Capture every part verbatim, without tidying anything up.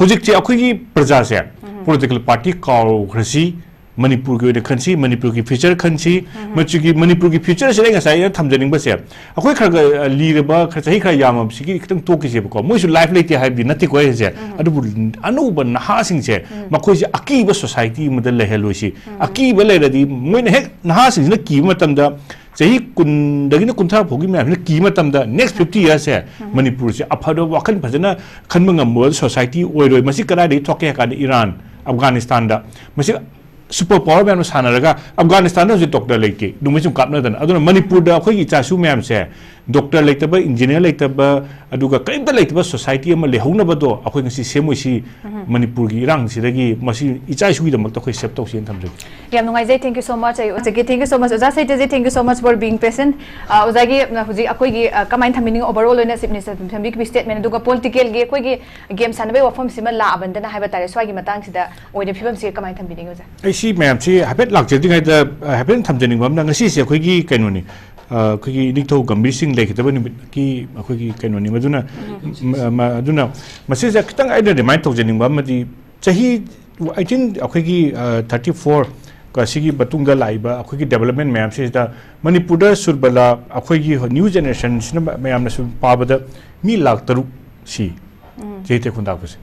ꯍꯧꯖꯤꯛꯁꯦ ꯑꯩꯈꯣꯏꯒꯤ ꯄ꯭ꯔꯖꯥꯁꯦ political party ꯀꯥꯎꯈ꯭ꯔꯁꯤ, ꯃꯅꯤꯄꯨꯔꯒꯤ ꯑꯣꯏꯅ ꯈꯟꯁꯤ, ꯃꯅꯤꯄꯨꯔꯒꯤ ꯐ꯭ꯌꯨꯆꯔ ꯈꯟꯁꯤ꯫ ꯃꯁꯤꯒꯤ ꯃꯅꯤꯄꯨꯔꯒꯤ ꯐ꯭ꯌꯨꯆꯔꯁꯤꯗ ꯑꯩ ꯉꯁꯥꯏ ꯑꯩꯅ ꯊꯝꯖꯅꯤꯡꯕꯁꯦ, ꯑꯩꯈꯣꯏ ꯈꯔ ꯈꯔ, ꯑ, ꯂꯤꯔꯕ, ꯈꯔ, ꯆꯍꯤ ꯈꯔ ꯌꯥꯝꯃꯕꯁꯤꯒꯤ ꯈꯤꯇꯪ ꯇꯣꯛꯈꯤꯁꯦꯕꯀꯣ꯫ ꯃꯣꯏꯁꯨ ꯂꯥꯏꯐ ꯂꯩꯇꯦ ꯍꯥꯏꯕꯗꯤ ꯅꯠꯇꯦꯀꯣ ꯑꯩ ꯍꯥꯏꯁꯦ꯫ ꯑꯗꯨꯕꯨ ꯑꯅꯧꯕ ꯅꯍꯥꯁꯤꯡꯁꯦ ꯃꯈꯣꯏꯁꯦ ꯑꯀꯤꯕ ꯁꯣꯁꯥꯏꯇꯤ ꯑꯃꯗ ꯂꯩꯍꯜꯂꯣꯏꯁꯤ꯫ ꯑꯀꯤꯕ ꯂꯩꯔꯗꯤ ꯃꯣꯏꯅ ꯍꯦꯛ ꯅꯍꯥꯁꯤꯡꯁꯤꯅ ꯀꯤꯕ ꯃꯇꯝꯗ ꯆꯍꯤ ꯀꯨꯟꯗꯒꯤꯅ ꯀꯨꯟꯊ꯭ꯔꯥ ꯐꯥꯎꯒꯤ ꯃꯌꯥꯝꯁꯤꯅ ꯀꯤꯕ ꯃꯇꯝꯗ next fifty yearsꯁꯦ ꯃꯅꯤꯄꯨꯔꯁꯦ ꯑꯐꯕ ꯋꯥꯈꯜ ꯐꯖꯅ ꯈꯟꯕ ꯉꯝꯕ ꯁꯣꯁꯥꯏꯇꯤ ꯑꯣꯏꯔꯣꯏ꯫ ꯃꯁꯤ ꯀꯗꯥꯏꯗꯒꯤ ꯊꯣꯛꯀꯦ ꯍꯥꯏ ꯀꯥꯟꯗ ꯏꯔꯥꯟ, ꯑꯐꯒꯥꯅꯤꯁꯇꯥꯟꯗ, ꯃꯁꯤ ꯁꯨꯄꯔ ꯄꯥꯋꯔ ꯃꯌꯥꯝꯅ ꯁꯥꯟꯅꯔꯒ, ꯑꯐꯒꯥꯅꯤꯁꯇꯥꯟꯗ ꯍꯧꯖꯤꯛ ꯗꯣꯛꯇꯔ ꯂꯩꯇꯦ, ꯅꯣꯡꯃꯩ ꯁꯨꯝ ꯀꯥꯞꯅꯗꯅ꯫ ꯑꯗꯨꯅ ꯃꯅꯤꯄꯨꯔꯗ ꯑꯩꯈꯣꯏꯒꯤ ꯏꯆꯥꯁꯨ ꯃꯌꯥꯝꯁꯦ ꯗꯣꯛꯇꯔ ꯂꯩꯇꯕ, ꯏꯟꯖꯤꯅꯤꯌꯔ ꯂꯩꯇꯕ, ꯑꯗꯨꯒ ꯀꯔꯤꯝꯇ ꯂꯩꯇꯕ ꯁꯣꯁꯥꯏꯇꯤ ꯑꯃ ꯂꯩꯍꯧꯅꯕꯗꯣ ꯑꯩꯈꯣꯏ ꯉꯁꯤ ꯁꯦꯝꯃꯣꯏꯁꯤ꯫ ꯃꯅꯤꯄꯨꯔꯒꯤ ꯏꯔꯥꯡꯁꯤꯗꯒꯤ ꯃꯁꯤ ꯏꯆꯥ ꯏꯁꯨꯒꯤꯗꯃꯛꯇ ꯑꯩꯈꯣꯏ ꯁꯦꯞ ꯇꯧꯁꯦꯅ ꯊꯝꯖꯒꯦ꯫ ꯌꯥꯝ ꯅꯨꯡꯉꯥꯏꯖꯩ꯫ Thank you so much꯫ ꯑꯩ ꯑꯣꯖꯥꯒꯤ thank you so much, ꯑꯣꯖꯥ ꯁꯩꯇꯖꯤ, thank you so much for being present꯫ ꯑ, ꯑꯣꯖꯥꯒꯤ, ꯑ, ꯍꯧꯖꯤꯛ ꯑꯩꯈꯣꯏꯒꯤ, ꯑ, ꯀꯃꯥꯏꯅ ꯊꯝꯕꯤꯅꯤꯡꯉꯤ, overall ꯑꯣꯏꯅ ꯆꯤꯐ ꯃꯤꯅꯤꯁꯇꯔ ꯊꯝꯕꯤꯈꯤꯕ ꯁ꯭ꯇꯦꯠꯃꯦꯟ, ꯑꯗꯨꯒ ꯄꯣꯂꯤꯇꯤꯀꯦꯜꯒꯤ ꯑꯩꯈꯣꯏꯒꯤ ꯒꯦꯝ ꯁꯥꯟꯅꯕꯒꯤ ꯋꯥꯐꯝꯁꯤꯃ ꯂꯥꯛꯑꯕꯅꯤꯅ ꯍꯥꯏꯕ ꯇꯥꯔꯦ, ꯁ꯭ꯋꯥꯏꯒꯤ ꯃꯇꯥꯡꯁꯤꯗ ꯑꯣꯏꯅ ꯐꯤꯕꯝꯁꯤ ꯀꯃꯥꯏꯅ ꯊꯝꯕꯤꯅꯤꯡꯉꯤ ꯑꯣꯖꯥ? ꯑꯩ ꯁꯤ ꯃꯌꯥꯝꯁꯤ ꯍꯥꯏꯐꯦꯠ ꯂꯥꯛꯆꯗ꯭ꯔꯤꯉꯩꯗ, ꯑ, ꯍꯥꯏꯐꯦꯠ ꯊꯝꯖꯅꯤꯡꯕ ꯑꯃꯅ, ꯉꯁꯤꯁꯦ ꯑꯩꯈꯣꯏꯒꯤ ꯀꯩꯅꯣꯅꯤ, ꯑ, ꯑꯩꯈꯣꯏꯒꯤ ꯏꯅꯤꯡꯊꯧ ꯒꯝꯚꯤꯔ ꯁꯤꯡ ꯂꯩꯈꯤꯗꯕ ꯅꯨꯃꯤꯠꯀꯤ ꯑꯩꯈꯣꯏꯒꯤ ꯀꯩꯅꯣꯅꯤ꯫ ꯃꯗꯨꯅ, ꯃ-, ꯃ-, ꯑꯗꯨꯅ ꯃꯁꯤꯁꯦ ꯈꯤꯇꯪ ꯑꯩꯅ ꯔꯤꯃꯥꯏꯟ ꯇꯧꯖꯅꯤꯡꯕ ꯑꯃꯗꯤ, ꯆꯍꯤ eighteen, ꯑꯩꯈꯣꯏꯒꯤ, ꯑ, thirty four ꯀꯁꯤꯒꯤ ꯃꯇꯨꯡꯗ ꯂꯥꯛꯏꯕ ꯑꯩꯈꯣꯏꯒꯤ ꯗꯦꯕꯂꯞꯃꯦꯟ ꯃꯌꯥꯝꯁꯤꯗ ꯃꯅꯤꯄꯨꯔꯗ ꯁꯨꯔꯕꯂꯥ, ꯑꯩꯈꯣꯏꯒꯤ ꯅ꯭ꯌꯨ ꯖꯦꯅꯦꯔꯦꯁꯟꯁꯤꯅ ꯃ-, ꯃꯌꯥꯝꯅ ꯁꯨꯝ ꯄꯥꯕꯗ ꯃꯤ ꯂꯥꯈ ꯇꯔꯨꯛ ꯁꯤ ꯆꯍꯤ ꯇꯔꯦꯠ ꯈꯨꯟꯇꯥꯛꯄꯁꯦ꯫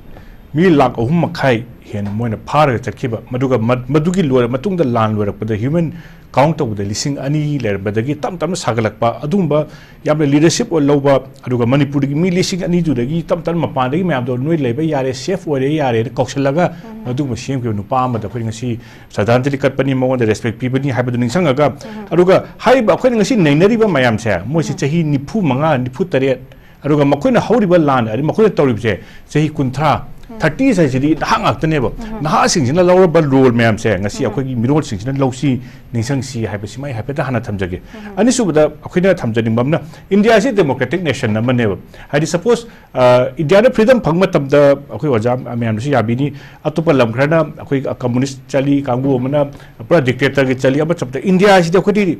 ꯃꯤ ꯂꯥꯈ ꯑꯍꯨꯝ ꯃꯈꯥꯏ ꯍꯦꯟꯅ ꯃꯣꯏꯅ ꯐꯥꯔꯒ ꯆꯠꯈꯤꯕ, ꯃꯗꯨꯒ ꯃ-, ꯃꯗꯨꯒꯤ ꯂꯣꯏꯔ ꯃꯇꯨꯡꯗ ꯂꯥꯟ ꯂꯣꯏꯔꯛꯄꯗ ꯍ꯭ꯌꯨꯃꯦꯟ ꯀꯥꯎꯟ ꯇꯧꯕꯗ ꯂꯤꯁꯤꯡ ꯑꯅꯤ ꯂꯩꯔꯝꯕꯗꯒꯤ ꯇꯞ ꯇꯞꯅ ꯁꯥꯒꯠꯂꯛꯄ, ꯑꯗꯨꯒꯨꯝꯕ ꯌꯥꯝꯅ ꯂꯤꯗꯔꯁꯤꯞ ꯂꯧꯕ, ꯑꯗꯨꯒ ꯃꯅꯤꯄꯨꯔꯗꯒꯤ ꯃꯤ ꯂꯤꯁꯤꯡ ꯑꯅꯤꯗꯨꯗꯒꯤ ꯇꯞ ꯇꯞꯅ ꯃꯄꯥꯟꯗꯒꯤ ꯃꯌꯥꯝꯗꯣ "ꯅꯣꯏ ꯂꯩꯕ ꯌꯥꯔꯦ, ꯁꯦꯐ ꯑꯣꯏꯔꯦ, ꯌꯥꯔꯦꯅ" ꯀꯧꯁꯜꯂꯒ, ꯑꯗꯨꯒꯨꯝꯕ ꯁꯦꯝꯈꯤꯕ ꯅꯨꯄꯥ ꯑꯃꯗ ꯑꯩꯈꯣꯏ ꯉꯁꯤ ꯁ꯭ꯔꯗꯥꯟꯖꯂꯤ ꯀꯠꯄꯅꯤ, ꯃꯉꯣꯟꯗ ꯔꯦꯁꯄꯦꯛ ꯄꯤꯕꯅꯤ ꯍꯥꯏꯕꯗꯨ ꯅꯤꯡꯁꯤꯡꯉꯒ, ꯑꯗꯨꯒ ꯍꯥꯏꯔꯤꯕ ꯑꯩꯈꯣꯏꯅ ꯉꯁꯤ ꯅꯩꯅꯔꯤꯕ ꯃꯌꯥꯝꯁꯦ, ꯃꯣꯏꯁꯤ ꯆꯍꯤ ꯅꯤꯐꯨ ꯃꯉꯥ, ꯅꯤꯐꯨ ꯇꯔꯦꯠ, ꯑꯗꯨꯒ ꯃꯈꯣꯏꯅ ꯍꯧꯔꯤꯕ ꯂꯥꯟ, ꯑꯗꯩ ꯃꯈꯣꯏꯅ ꯇꯧꯔꯤꯕꯁꯦ ꯆꯍꯤ ꯀꯨꯟꯊ꯭ꯔꯥ, thirties ꯍꯥꯏꯁꯤꯗꯤ ꯅꯍꯥ ꯉꯥꯛꯇꯅꯦꯕ꯫ ꯅꯍꯥꯁꯤꯡꯁꯤꯅ ꯂꯧꯔꯕ ꯔꯣꯜ ꯃꯌꯥꯝꯁꯦ ꯉꯁꯤ ꯑꯩꯈꯣꯏꯒꯤ ꯃꯤꯔꯣꯜꯁꯤꯡꯁꯤꯅ ꯂꯧꯁꯤ, ꯅꯤꯡꯁꯤꯡꯁꯤ ꯍꯥꯏꯕꯁꯤꯃ ꯑꯩ ꯍꯥꯏꯐꯦꯠꯇ ꯍꯥꯟꯅ ꯊꯝꯖꯒꯦ꯫ ꯑꯅꯤꯁꯨꯕꯗ ꯑꯩꯈꯣꯏꯅ ꯊꯝꯖꯅꯤꯡꯕ ꯑꯃꯅ, ꯏꯟꯗꯤꯌꯥꯁꯤ ꯗꯦꯃꯣꯀ꯭ꯔꯦꯇꯤꯛ ꯅꯦꯁꯟ ꯑꯃꯅꯦꯕ꯫ ꯍꯥꯏꯗꯤ, ꯁꯄꯣꯁ, ꯑ, ꯏꯟꯗꯤꯌꯥꯗ ꯐ꯭ꯔꯤꯗꯝ ꯐꯪꯕ ꯃꯇꯝꯗ ꯑꯩꯈꯣꯏ ꯑꯣꯖꯥ ꯃꯌꯥꯝꯅꯁꯨ ꯌꯥꯕꯤꯅꯤ, ꯑꯇꯣꯞꯄ ꯂꯝ ꯈꯔꯅ ꯑꯩꯈꯣꯏ ꯀꯝꯃꯨꯅꯤꯁ ꯆꯠꯂꯤ ꯀꯥꯡꯕꯨ ꯑꯃꯅ ꯄꯨꯔꯥ ꯗꯤꯛꯇꯦꯇꯔꯒꯤ ꯆꯠꯂꯤ, ꯑꯃ ꯆꯠꯄꯗ, ꯏꯟꯗꯤꯌꯥꯁꯤꯗꯤ ꯑꯩꯈꯣꯏꯗꯤ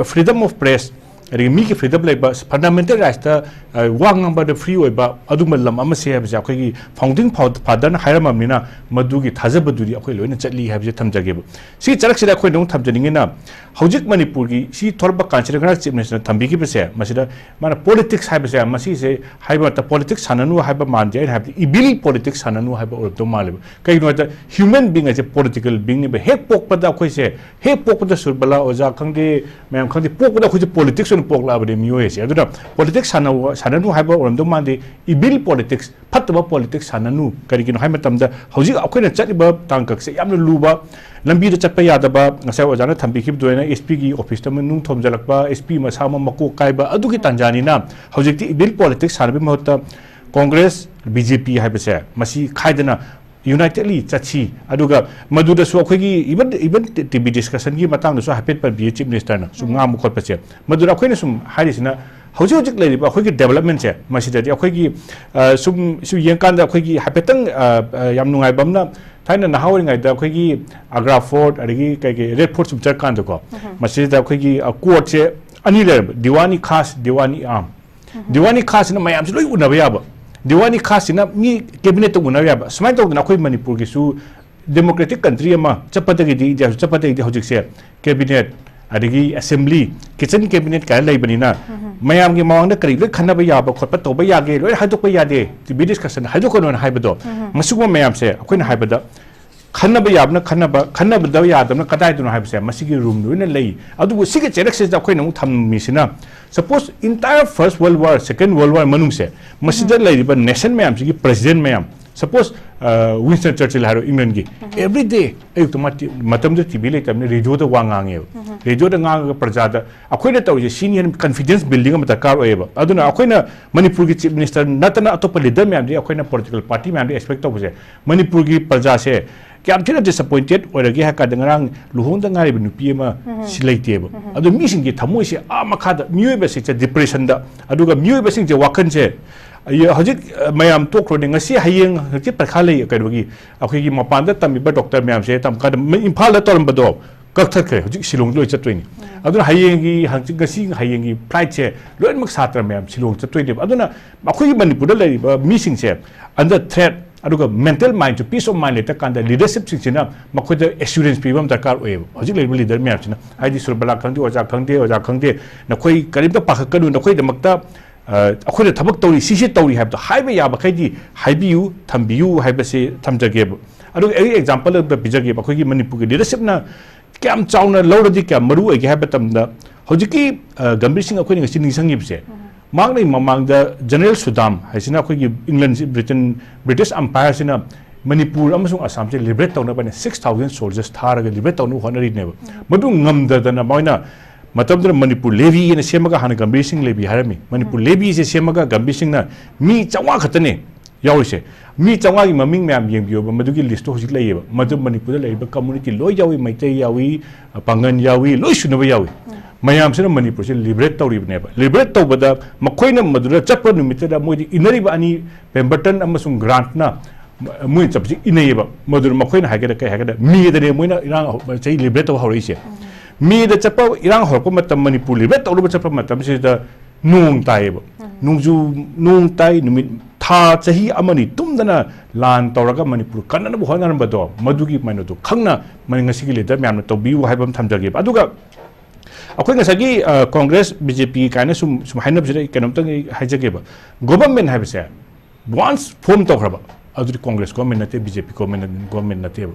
freedom of press, ꯑꯗꯒꯤ ꯃꯤꯒꯤ ꯐ꯭ꯔꯤꯗꯝ ꯂꯩꯕ, ꯐꯟꯗꯥꯃꯦꯟꯇꯦꯜ ꯔꯥꯏꯠꯁꯇ ꯋꯥ ꯉꯥꯡꯕꯗ ꯐ꯭ꯔꯤ ꯑꯣꯏꯕ ꯑꯗꯨꯒꯨꯝꯕ ꯂꯝ ꯑꯃ ꯁꯦ ꯍꯥꯏꯕꯁꯦ ꯑꯩꯈꯣꯏꯒꯤ ꯐꯥꯎꯟꯗꯤꯡ ꯐꯥꯗꯔꯅ ꯍꯥꯏꯔꯝꯃꯕꯅꯤꯅ ꯃꯗꯨꯒꯤ ꯊꯥꯖꯕꯗꯨꯗꯤ ꯑꯩꯈꯣꯏ ꯂꯣꯏꯅ ꯆꯠꯂꯤ ꯍꯥꯏꯕꯁꯦ ꯊꯝꯖꯒꯦꯕ꯫ ꯁꯤ ꯆꯔꯛꯁꯤꯗ ꯑꯩꯈꯣꯏꯅ ꯑꯃꯨꯛ ꯊꯝꯖꯅꯤꯡꯉꯤꯅ, ꯍꯧꯖꯤꯛ ꯃꯅꯤꯄꯨꯔꯒꯤ ꯁꯤ ꯊꯣꯛꯂꯛꯄ ꯀꯥꯟꯁꯤꯗ ꯉꯔꯥꯡ ꯆꯤꯐ ꯃꯤꯅꯤꯁꯇꯔꯅ ꯊꯝꯕꯤꯈꯤꯕꯁꯦ, ꯃꯁꯤꯗ ꯃꯥꯅ ꯄꯣꯂꯤꯇꯤꯛꯁ ꯍꯥꯏꯕꯁꯦ, ꯃꯁꯤꯁꯦ ꯍꯥꯏꯕ ꯃꯇꯝꯗ ꯄꯣꯂꯤꯇꯤꯛꯁ ꯁꯥꯟꯅꯅꯨ ꯍꯥꯏꯕ ꯃꯥꯟꯗꯦ꯫ ꯑꯩꯅ ꯍꯥꯏꯕꯗꯤ ꯏꯚꯤꯜ ꯄꯣꯂꯤꯇꯤꯛꯁ ꯁꯥꯟꯅꯅꯨ ꯍꯥꯏꯕ ꯑꯣꯏꯔꯝꯗꯧ ꯃꯥꯜꯂꯦꯕ꯫ ꯀꯩꯒꯤꯅꯣ ꯍꯥꯏꯕꯗ ꯍ꯭ꯌꯨꯃꯦꯟ ꯕꯤꯡ ꯍꯥꯏꯁꯦ ꯄꯣꯂꯤꯇꯤꯀꯦꯜ ꯕꯤꯡꯅꯦꯕ꯫ ꯍꯦꯛ ꯄꯣꯛꯄꯗ ꯑꯩꯈꯣꯏꯁꯦ, ꯍꯦꯛ ꯄꯣꯛꯄꯗ ꯁꯨꯔꯕꯂꯥ ꯑꯣꯖꯥ ꯈꯪꯗꯦ, ꯃꯌꯥꯝ ꯈꯪꯗꯦ, ꯄꯣꯛꯄꯗ ꯑꯩꯈꯣꯏꯁꯦ ꯄꯣꯂꯤꯇꯤꯛꯁ ꯑꯣꯏꯅ ꯄꯣꯛꯂꯛꯑꯕꯅꯦ ꯃꯤꯑꯣꯏ ꯍꯥꯏꯁꯦ꯫ ꯑꯗꯨꯅ ꯄꯣꯂꯤꯇꯤꯛꯁ ꯁꯥꯟꯅꯧ-, ꯁꯥꯟꯅꯅꯨ ꯍꯥꯏꯕ ꯑꯣꯏꯔꯝꯗꯧ ꯃꯥꯟꯗꯦ, ꯏꯚꯤꯜ ꯄꯣꯂꯤꯇꯤꯛꯁ, ꯐꯠꯇꯕ ꯄꯣꯂꯤꯇꯤꯛꯁ ꯁꯥꯟꯅꯅꯨ꯫ ꯀꯔꯤꯒꯤꯅꯣ ꯍꯥꯏꯕ ꯃꯇꯝꯗ ꯍꯧꯖꯤꯛ ꯑꯩꯈꯣꯏꯅ ꯆꯠꯂꯤꯕ ꯇꯥꯡꯀꯛꯁꯦ ꯌꯥꯝꯅ ꯂꯨꯕ, ꯂꯝꯕꯤꯗ ꯆꯠꯄ ꯌꯥꯗꯕ, ꯉꯁꯥꯏ ꯑꯣꯖꯥꯅ ꯊꯝꯕꯤꯈꯤꯕꯗꯨ ꯑꯣꯏꯅ ꯑꯦꯁ ꯄꯤꯒꯤ ꯑꯣꯐꯤꯁꯇ ꯃꯅꯨꯡ ꯊꯣꯝꯖꯤꯜꯂꯛꯄ, ꯑꯦꯁ ꯄꯤ ꯃꯁꯥ ꯑꯃ ꯃꯀꯣꯛ ꯀꯥꯏꯕ, ꯑꯗꯨꯒꯤ ꯇꯥꯟꯖꯥꯅꯤꯅ ꯍꯧꯖꯤꯛꯇꯤ ꯏꯚꯤꯜ ꯄꯣꯂꯤꯇꯤꯛꯁ ꯁꯥꯟꯅꯕꯒꯤ ꯃꯍꯨꯠꯇ ꯀꯣꯡꯒ꯭ꯔꯦꯁ, ꯕꯤ ꯖꯦ ꯄꯤ ꯍꯥꯏꯕꯁꯦ ꯃꯁꯤ ꯈꯥꯏꯗꯅ ꯌꯨꯅꯥꯏꯇꯦꯗꯂꯤ ꯆꯠꯁꯤ꯫ ꯑꯗꯨꯒ ꯃꯗꯨꯗꯁꯨ ꯑꯩꯈꯣꯏꯒꯤ ꯏꯚꯟ, ꯏꯚꯟ ꯇꯤ ꯚꯤ ꯗꯤꯁꯀꯁꯟꯒꯤ ꯃꯇꯥꯡꯗꯁꯨ ꯍꯥꯏꯐꯦꯠ ꯄꯟꯕꯤꯌꯦ ꯆꯤꯐ ꯃꯤꯅꯤꯁꯇꯔꯅ ꯁꯨꯝ ꯉꯥꯡꯕ ꯈꯣꯠꯄꯁꯦ꯫ ꯃꯗꯨꯗ ꯑꯩꯈꯣꯏꯅ ꯁꯨꯝ ꯍꯥꯏꯔꯤꯁꯤꯅ ꯍꯧꯖꯤꯛ ꯍꯧꯖꯤꯛ ꯂꯩꯔꯤꯕ ꯑꯩꯈꯣꯏꯒꯤ ꯗꯦꯕꯂꯞꯃꯦꯟꯁꯦ ꯃꯁꯤꯗꯗꯤ ꯑꯩꯈꯣꯏꯒꯤ, ꯑ, ꯁꯨꯝ, ꯁꯨꯝ ꯌꯦꯡꯀꯥꯟꯗ ꯑꯩꯈꯣꯏꯒꯤ ꯍꯥꯏꯐꯦꯠꯇꯪ, ꯑ, ꯑ, ꯌꯥꯝ ꯅꯨꯡꯉꯥꯏꯕ ꯑꯃꯅ ꯊꯥꯏꯅ ꯅꯍꯥ ꯑꯣꯏꯔꯤꯉꯩꯗ ꯑꯩꯈꯣꯏꯒꯤ ꯑꯒ꯭ꯔꯥ ꯐꯣꯔꯠ ꯑꯗꯒꯤ ꯀꯩ ꯀꯩ ꯔꯦꯗ ꯐꯣꯔꯠ ꯁꯨꯝ ꯆꯠꯀꯥꯟꯗꯀꯣ, ꯃꯁꯤꯗ ꯑꯩꯈꯣꯏꯒꯤ, ꯑ, ꯀꯣꯔꯠꯁꯦ ꯑꯅꯤ ꯂꯩꯔꯝꯕ, ꯗꯤꯋꯥꯅꯤ ꯈꯥꯁ, ꯗꯤꯋꯥꯅꯤ ꯑꯥꯝ꯫ ꯗꯤꯋꯥꯅꯤ ꯈꯥꯁꯁꯤꯅ ꯃꯌꯥꯝꯁꯦ ꯂꯣꯏ ꯎꯅꯕ ꯌꯥꯕ꯫ ꯗꯤꯋꯥꯅꯤ ꯈꯥꯁꯁꯤꯅ ꯃꯤ ꯀꯦꯕꯤꯅꯦꯠꯇ ꯎꯅꯕ ꯌꯥꯕ꯫ ꯁꯨꯃꯥꯏꯅ ꯇꯧꯗꯅ ꯑꯩꯈꯣꯏ ꯃꯅꯤꯄꯨꯔꯒꯤꯁꯨ ꯗꯦꯃꯣꯀ꯭ꯔꯦꯇꯤꯛ ꯀꯟꯇ꯭ꯔꯤ ꯑꯃ ꯆꯠꯄꯗꯒꯤꯗꯤ, ꯏꯟꯗꯤꯌꯥꯁꯨ ꯆꯠꯄꯗꯒꯤꯗꯤ ꯍꯧꯖꯤꯛꯁꯦ ꯀꯦꯕꯤꯅꯦꯠ, ꯑꯗꯒꯤ ꯑꯦꯁꯦꯝꯕ꯭ꯂꯤ, ꯀꯤꯆꯟ ꯀꯦꯕꯤꯅꯦꯠ ꯀꯥꯏꯅ ꯂꯩꯕꯅꯤꯅ ꯃꯌꯥꯝꯒꯤ ꯃꯃꯥꯡꯗ ꯀꯔꯤ ꯂꯣꯏ ꯈꯟꯅꯕ ꯌꯥꯕ ꯈꯣꯠꯄ ꯇꯧꯕ ꯌꯥꯒꯦ, ꯂꯣꯏ ꯍꯥꯏꯗꯣꯛꯄ ꯌꯥꯗꯦ, ꯇꯤ ꯚꯤ ꯗꯤꯁꯀꯁꯟ ꯍꯥꯏꯗꯣꯛꯀꯅꯣꯅ ꯍꯥꯏꯕꯗꯣ, ꯃꯁꯤꯒꯨꯝꯕ ꯃꯌꯥꯝꯁꯦ ꯑꯩꯈꯣꯏꯅ ꯍꯥꯏꯕꯗ ꯈꯟꯅꯕ ꯌꯥꯕꯅ ꯈꯟꯅꯕ, ꯈꯟꯅꯕꯗ ꯌꯥꯗꯕꯅ ꯀꯗꯥꯏꯗꯅꯣ ꯍꯥꯏꯕꯁꯦ ꯃꯁꯤꯒꯤ ꯔꯨꯝ ꯂꯣꯏꯅ ꯂꯩ꯫ ꯑꯗꯨꯕꯨ ꯁꯤꯒꯤ ꯆꯦꯔꯛꯁꯤꯗ ꯑꯩꯈꯣꯏꯅ ꯑꯃꯨꯛ ꯊꯝꯃꯤꯁꯤꯅ, suppose, entire First World War, Second World War ꯃꯅꯨꯡꯁꯦ ꯃꯁꯤꯗ ꯂꯩꯔꯤꯕ ꯅꯦꯁꯟ ꯃꯌꯥꯝꯁꯤꯒꯤ ꯄ꯭ꯔꯦꯁꯤꯗꯦꯟ ꯃꯌꯥꯝ, ꯁꯄꯣꯁ, ꯋꯤꯟꯁꯇꯟ ꯆꯔꯆꯤꯜ ꯍꯥꯏꯔꯣ, ꯏꯪꯂꯦꯟꯒꯤ, ꯑꯦꯕ꯭ꯔꯤ ꯗꯦ ꯑꯌꯨꯛꯇ ꯃꯥ ꯇꯤ-, ꯃꯇꯝꯗꯨꯗ ꯇꯤ ꯚꯤ ꯂꯩꯇꯕꯅꯤꯅ ꯔꯦꯗꯤꯑꯣꯗ ꯋꯥ ꯉꯥꯡꯉꯦꯕ꯫ ꯔꯦꯗꯤꯑꯣꯗ ꯉꯥꯡꯉꯒ ꯄ꯭ꯔꯖꯥꯗ ꯑꯩꯈꯣꯏꯅ ꯇꯧꯔꯤꯁꯦ ꯁꯤꯅꯤ ꯍꯦꯟꯅ ꯀꯟꯐꯤꯗꯦꯟꯁ ꯕꯤꯜꯗꯤꯡ ꯑꯃ ꯗꯔꯀꯥꯔ ꯑꯣꯏꯌꯦꯕ꯫ ꯑꯗꯨꯅ ꯑꯩꯈꯣꯏꯅ ꯃꯅꯤꯄꯨꯔꯒꯤ ꯆꯤꯐ ꯃꯤꯅꯤꯁꯇꯔ ꯅꯠꯇꯅ ꯑꯇꯣꯞꯄ ꯂꯤꯗꯔ ꯃꯌꯥꯝꯗꯒꯤ ꯑꯩꯈꯣꯏꯅ ꯄꯣꯂꯤꯇꯤꯀꯦꯜ ꯄꯥꯔꯇꯤ ꯃꯌꯥꯝꯗꯒꯤ ꯑꯦꯛꯁꯄꯦꯛ ꯇꯧꯕꯁꯦ, ꯃꯅꯤꯄꯨꯔꯒꯤ ꯄ꯭ꯔꯖꯥꯁꯦ ꯀꯌꯥꯝ ꯊꯤꯅ ꯗꯤꯁꯑꯄꯣꯏꯟꯇꯦꯠ ꯑꯣꯏꯔꯒꯦ ꯍꯥꯏ ꯀꯥꯟꯗ, ꯉꯔꯥꯡ ꯂꯨꯍꯣꯡꯗ ꯉꯥꯏꯔꯤꯕ ꯅꯨꯄꯤ ꯑꯃ ꯁꯤ ꯂꯩꯇꯦꯕ꯫ ꯑꯗꯣ ꯃꯤꯁꯤꯡꯒꯤ ꯊꯃꯣꯏꯁꯦ ꯑꯥ ꯃꯈꯥꯗ, ꯃꯤꯑꯣꯏꯕꯁꯤꯡꯁꯦ ꯗꯤꯄ꯭ꯔꯦꯁꯟꯗ, ꯑꯗꯨꯒ ꯃꯤꯑꯣꯏꯕꯁꯤꯡꯁꯦ ꯋꯥꯈꯜꯁꯦ, ꯑꯩ ꯍꯧꯖꯤꯛ, ꯑ, ꯃꯌꯥꯝ ꯇꯣꯛꯈ꯭ꯔꯣꯅꯦ, ꯉꯁꯤ ꯍꯌꯦꯡ ꯍꯧꯖꯤꯛ ꯄꯔꯤꯈꯥ ꯂꯩ, ꯀꯩꯅꯣꯒꯤ, ꯑꯩꯈꯣꯏꯒꯤ ꯃꯄꯥꯟꯗ ꯇꯝꯃꯤꯕ ꯗꯣꯛꯇꯔ ꯃꯌꯥꯝꯁꯦ ꯇꯝ ꯀꯥꯟꯗ ꯃ-, ꯏꯝꯐꯥꯜꯗ ꯇꯧꯔꯝꯕꯗꯣ ꯀꯛꯊꯠꯈ꯭ꯔꯦ꯫ ꯍꯧꯖꯤꯛ ꯁꯤꯂꯣꯡꯗ ꯂꯣꯏ ꯆꯠꯇꯣꯏꯅꯤ꯫ ꯑꯗꯨꯅ ꯍꯌꯦꯡꯒꯤ, ꯍꯪꯆꯤꯠ, ꯉꯁꯤ, ꯍꯌꯦꯡꯒꯤ flightꯁꯦ ꯂꯣꯏꯅꯃꯛ ꯁꯥꯇ꯭ꯔ ꯃꯌꯥꯝ ꯁꯤꯂꯣꯡ ꯆꯠꯇꯣꯏꯅꯦꯕ꯫ ꯑꯗꯨꯅ ꯑꯩꯈꯣꯏꯒꯤ ꯃꯅꯤꯄꯨꯔꯗ ꯂꯩꯔꯤꯕ ꯃꯤꯁꯤꯡꯁꯦ under threat, ꯑꯗꯨꯒ mental mindꯁꯨ peace of mind ꯂꯩꯇ꯭ꯔꯀꯥꯟꯗ leadershipꯁꯤꯡꯁꯤꯅ ꯃꯈꯣꯏꯗ assurance ꯄꯤꯕ ꯑꯃ ꯗꯔꯀꯥꯔ ꯑꯣꯏꯌꯦꯕ꯫ ꯍꯧꯖꯤꯛ ꯂꯩꯔꯤꯕ leader ꯃꯌꯥꯝꯁꯤꯅ, ꯍꯥꯏꯗꯤ ꯁꯨꯔꯕꯂꯥ ꯈꯪꯗꯦ, ꯑꯣꯖꯥ ꯈꯪꯗꯦ, ꯑꯣꯖꯥ ꯈꯪꯗꯦ, ꯅꯈꯣꯏ ꯀꯔꯤꯝꯇ ꯄꯥꯈꯠꯀꯅꯨ, ꯅꯈꯣꯏꯒꯤꯗꯃꯛꯇ ꯑ, ꯑꯩꯈꯣꯏꯅ ꯊꯕꯛ ꯇꯧꯔꯤ, ꯁꯤꯁꯤ ꯇꯧꯔꯤ ꯍꯥꯏꯕꯗꯣ ꯍꯥꯏꯕ ꯌꯥꯕꯈꯩꯗꯤ ꯍꯥꯏꯕꯤꯌꯨ, ꯊꯝꯕꯤꯌꯨ ꯍꯥꯏꯕꯁꯤ ꯊꯝꯖꯒꯦꯕ꯫ ꯑꯗꯨꯒ ꯑꯩ example ꯑꯃ ꯄꯤꯖꯒꯦꯕ꯫ ꯑꯩꯈꯣꯏꯒꯤ ꯃꯅꯤꯄꯨꯔꯒꯤ leadershipꯅ ꯀꯌꯥꯝ ꯆꯥꯎꯅ ꯂꯧꯔꯗꯤ ꯀꯌꯥꯝ ꯃꯔꯨ ꯑꯣꯏꯒꯦ ꯍꯥꯏꯕ ꯃꯇꯝꯗ, ꯍꯧꯖꯤꯛꯀꯤ, ꯑ, ꯒꯝꯚꯤꯔ ꯁꯤꯡ ꯑꯩꯈꯣꯏꯅ ꯉꯁꯤ ꯅꯤꯡꯁꯤꯡꯉꯤꯕꯁꯦ, ꯃꯍꯥꯛꯅ ꯃꯃꯥꯡꯗ General ꯁꯨꯗꯥꯝ ꯍꯥꯏꯁꯤꯅ ꯑꯩꯈꯣꯏꯒꯤ England, Britain, British Empireꯁꯤꯅ ꯃꯅꯤꯄꯨꯔ ꯑꯃꯁꯨꯡ ꯑꯁꯥꯝꯁꯦ liberate ꯇꯧꯅꯕ ꯍꯥꯏꯅ six thousand soldiers ꯊꯥꯔꯒ liberate ꯇꯧꯅꯕ ꯍꯣꯠꯅꯔꯤꯅꯦꯕ꯫ ꯃꯗꯨ ꯉꯝꯗꯗꯅ ꯃꯣꯏꯅ ꯃꯇꯝꯗꯨꯗ ꯃꯅꯤꯄꯨꯔ levy ꯍꯥꯏꯅ ꯁꯦꯝꯃꯒ, ꯍꯥꯟꯅ ꯒꯝꯚꯤꯔ ꯁꯤꯡ levy ꯍꯥꯏꯔꯝꯃꯤ꯫ ꯃꯅꯤꯄꯨꯔ levyꯁꯦ ꯁꯦꯝꯃꯒ ꯒꯝꯚꯤꯔ ꯁꯤꯡꯅ ꯃꯤ ꯆꯥꯝꯃꯉꯥ ꯈꯛꯇꯅꯦ ꯌꯥꯎꯔꯤꯁꯦ꯫ ꯃꯤ ꯆꯥꯝꯃꯉꯥꯒꯤ ꯃꯃꯤꯡ ꯃꯌꯥꯝ ꯌꯦꯡꯕꯤꯌꯣꯕ, ꯃꯗꯨꯒꯤ listꯇꯣ ꯍꯧꯖꯤꯛ ꯂꯩꯌꯦꯕ꯫ ꯃꯗꯨ ꯃꯅꯤꯄꯨꯔꯗ ꯂꯩꯔꯤꯕ community ꯂꯣꯏ ꯌꯥꯎꯏ, ꯃꯩꯇꯩ ꯌꯥꯎꯏ, ꯄꯥꯡꯒꯟ ꯌꯥꯎꯏ, ꯂꯣꯏ ꯁꯨꯅꯕ ꯌꯥꯎꯏ꯫ ꯃꯌꯥꯝꯁꯤꯅ ꯃꯅꯤꯄꯨꯔꯁꯦ liberate ꯇꯧꯔꯤꯕꯅꯦꯕ꯫ Liberate ꯇꯧꯕꯗ ꯃꯈꯣꯏꯅ ꯃꯗꯨꯗ ꯆꯠꯄ ꯅꯨꯃꯤꯠꯇꯨꯗ ꯃꯣꯏꯗꯤ ꯏꯟꯅꯔꯤꯕ ꯑꯅꯤ, ꯄꯦꯝꯕꯔꯇꯟ ꯑꯃꯁꯨꯡ ꯒ꯭ꯔꯥꯟꯠꯅ ꯃꯣꯏꯅ ꯆꯠꯄꯁꯤ ꯏꯟꯅꯩꯌꯦꯕ꯫ ꯃꯗꯨꯗ ꯃꯈꯣꯏꯅ ꯍꯥꯏꯒꯗ ꯀꯩ ꯍꯥꯏꯒꯗ, ꯃꯦꯗꯅꯦ ꯃꯣꯏꯅ ꯏꯔꯥꯡ ꯍꯧ-, ꯆꯍꯤ liberate ꯇꯧꯕ ꯍꯧꯔꯛꯏꯁꯦ꯫ ꯃꯦꯗ ꯆꯠꯄ, ꯏꯔꯥꯡ ꯍꯧꯔꯛꯄ ꯃꯇꯝ, ꯃꯅꯤꯄꯨꯔ liberate ꯇꯧꯅꯕ ꯆꯠꯄ ꯃꯇꯝꯁꯤꯗ ꯅꯣꯡ ꯇꯥꯏꯌꯦꯕ꯫ ꯅꯣꯡꯖꯨ, ꯅꯣꯡ ꯇꯥꯏ, ꯅꯨꯃꯤꯠ, ꯊꯥ, ꯆꯍꯤ ꯑꯃꯅꯤ ꯇꯨꯝꯗꯅ ꯂꯥꯟ ꯇꯧꯔꯒ ꯃꯅꯤꯄꯨꯔ ꯀꯟꯅꯅꯕ ꯍꯣꯠꯅꯔꯝꯕꯗꯣ, ꯃꯗꯨꯒꯤ ꯃꯩꯅꯣꯗꯣ ꯈꯪꯅ ꯃ-, ꯉꯁꯤꯒꯤ leader ꯃꯌꯥꯝꯅ ꯇꯧꯕꯤꯌꯨ ꯍꯥꯏꯕ ꯑꯃ ꯊꯝꯖꯒꯦꯕ꯫ ꯑꯗꯨꯒ ꯑꯩꯈꯣꯏ ꯉꯁꯥꯏꯒꯤ, ꯑ, ꯀꯣꯡꯒ꯭ꯔꯦꯁ, ꯕꯤ ꯖꯦ ꯄꯤ ꯀꯥꯏꯅ ꯁꯨꯝ, ꯁꯨꯝ ꯍꯥꯏꯅꯕꯁꯤꯗ ꯑꯩ ꯀꯩꯅꯣꯝꯇꯪ ꯑꯩ ꯍꯥꯏꯖꯒꯦꯕ꯫ Government ꯍꯥꯏꯕꯁꯦ once form ꯇꯧꯈ꯭ꯔꯕ, ꯑꯗꯨꯗꯤ ꯀꯣꯡꯒ꯭ꯔꯦꯁ government ꯅꯠꯇꯦ, ꯕꯤ ꯖꯦ ꯄꯤ government, government ꯅꯠꯇꯦꯕ꯫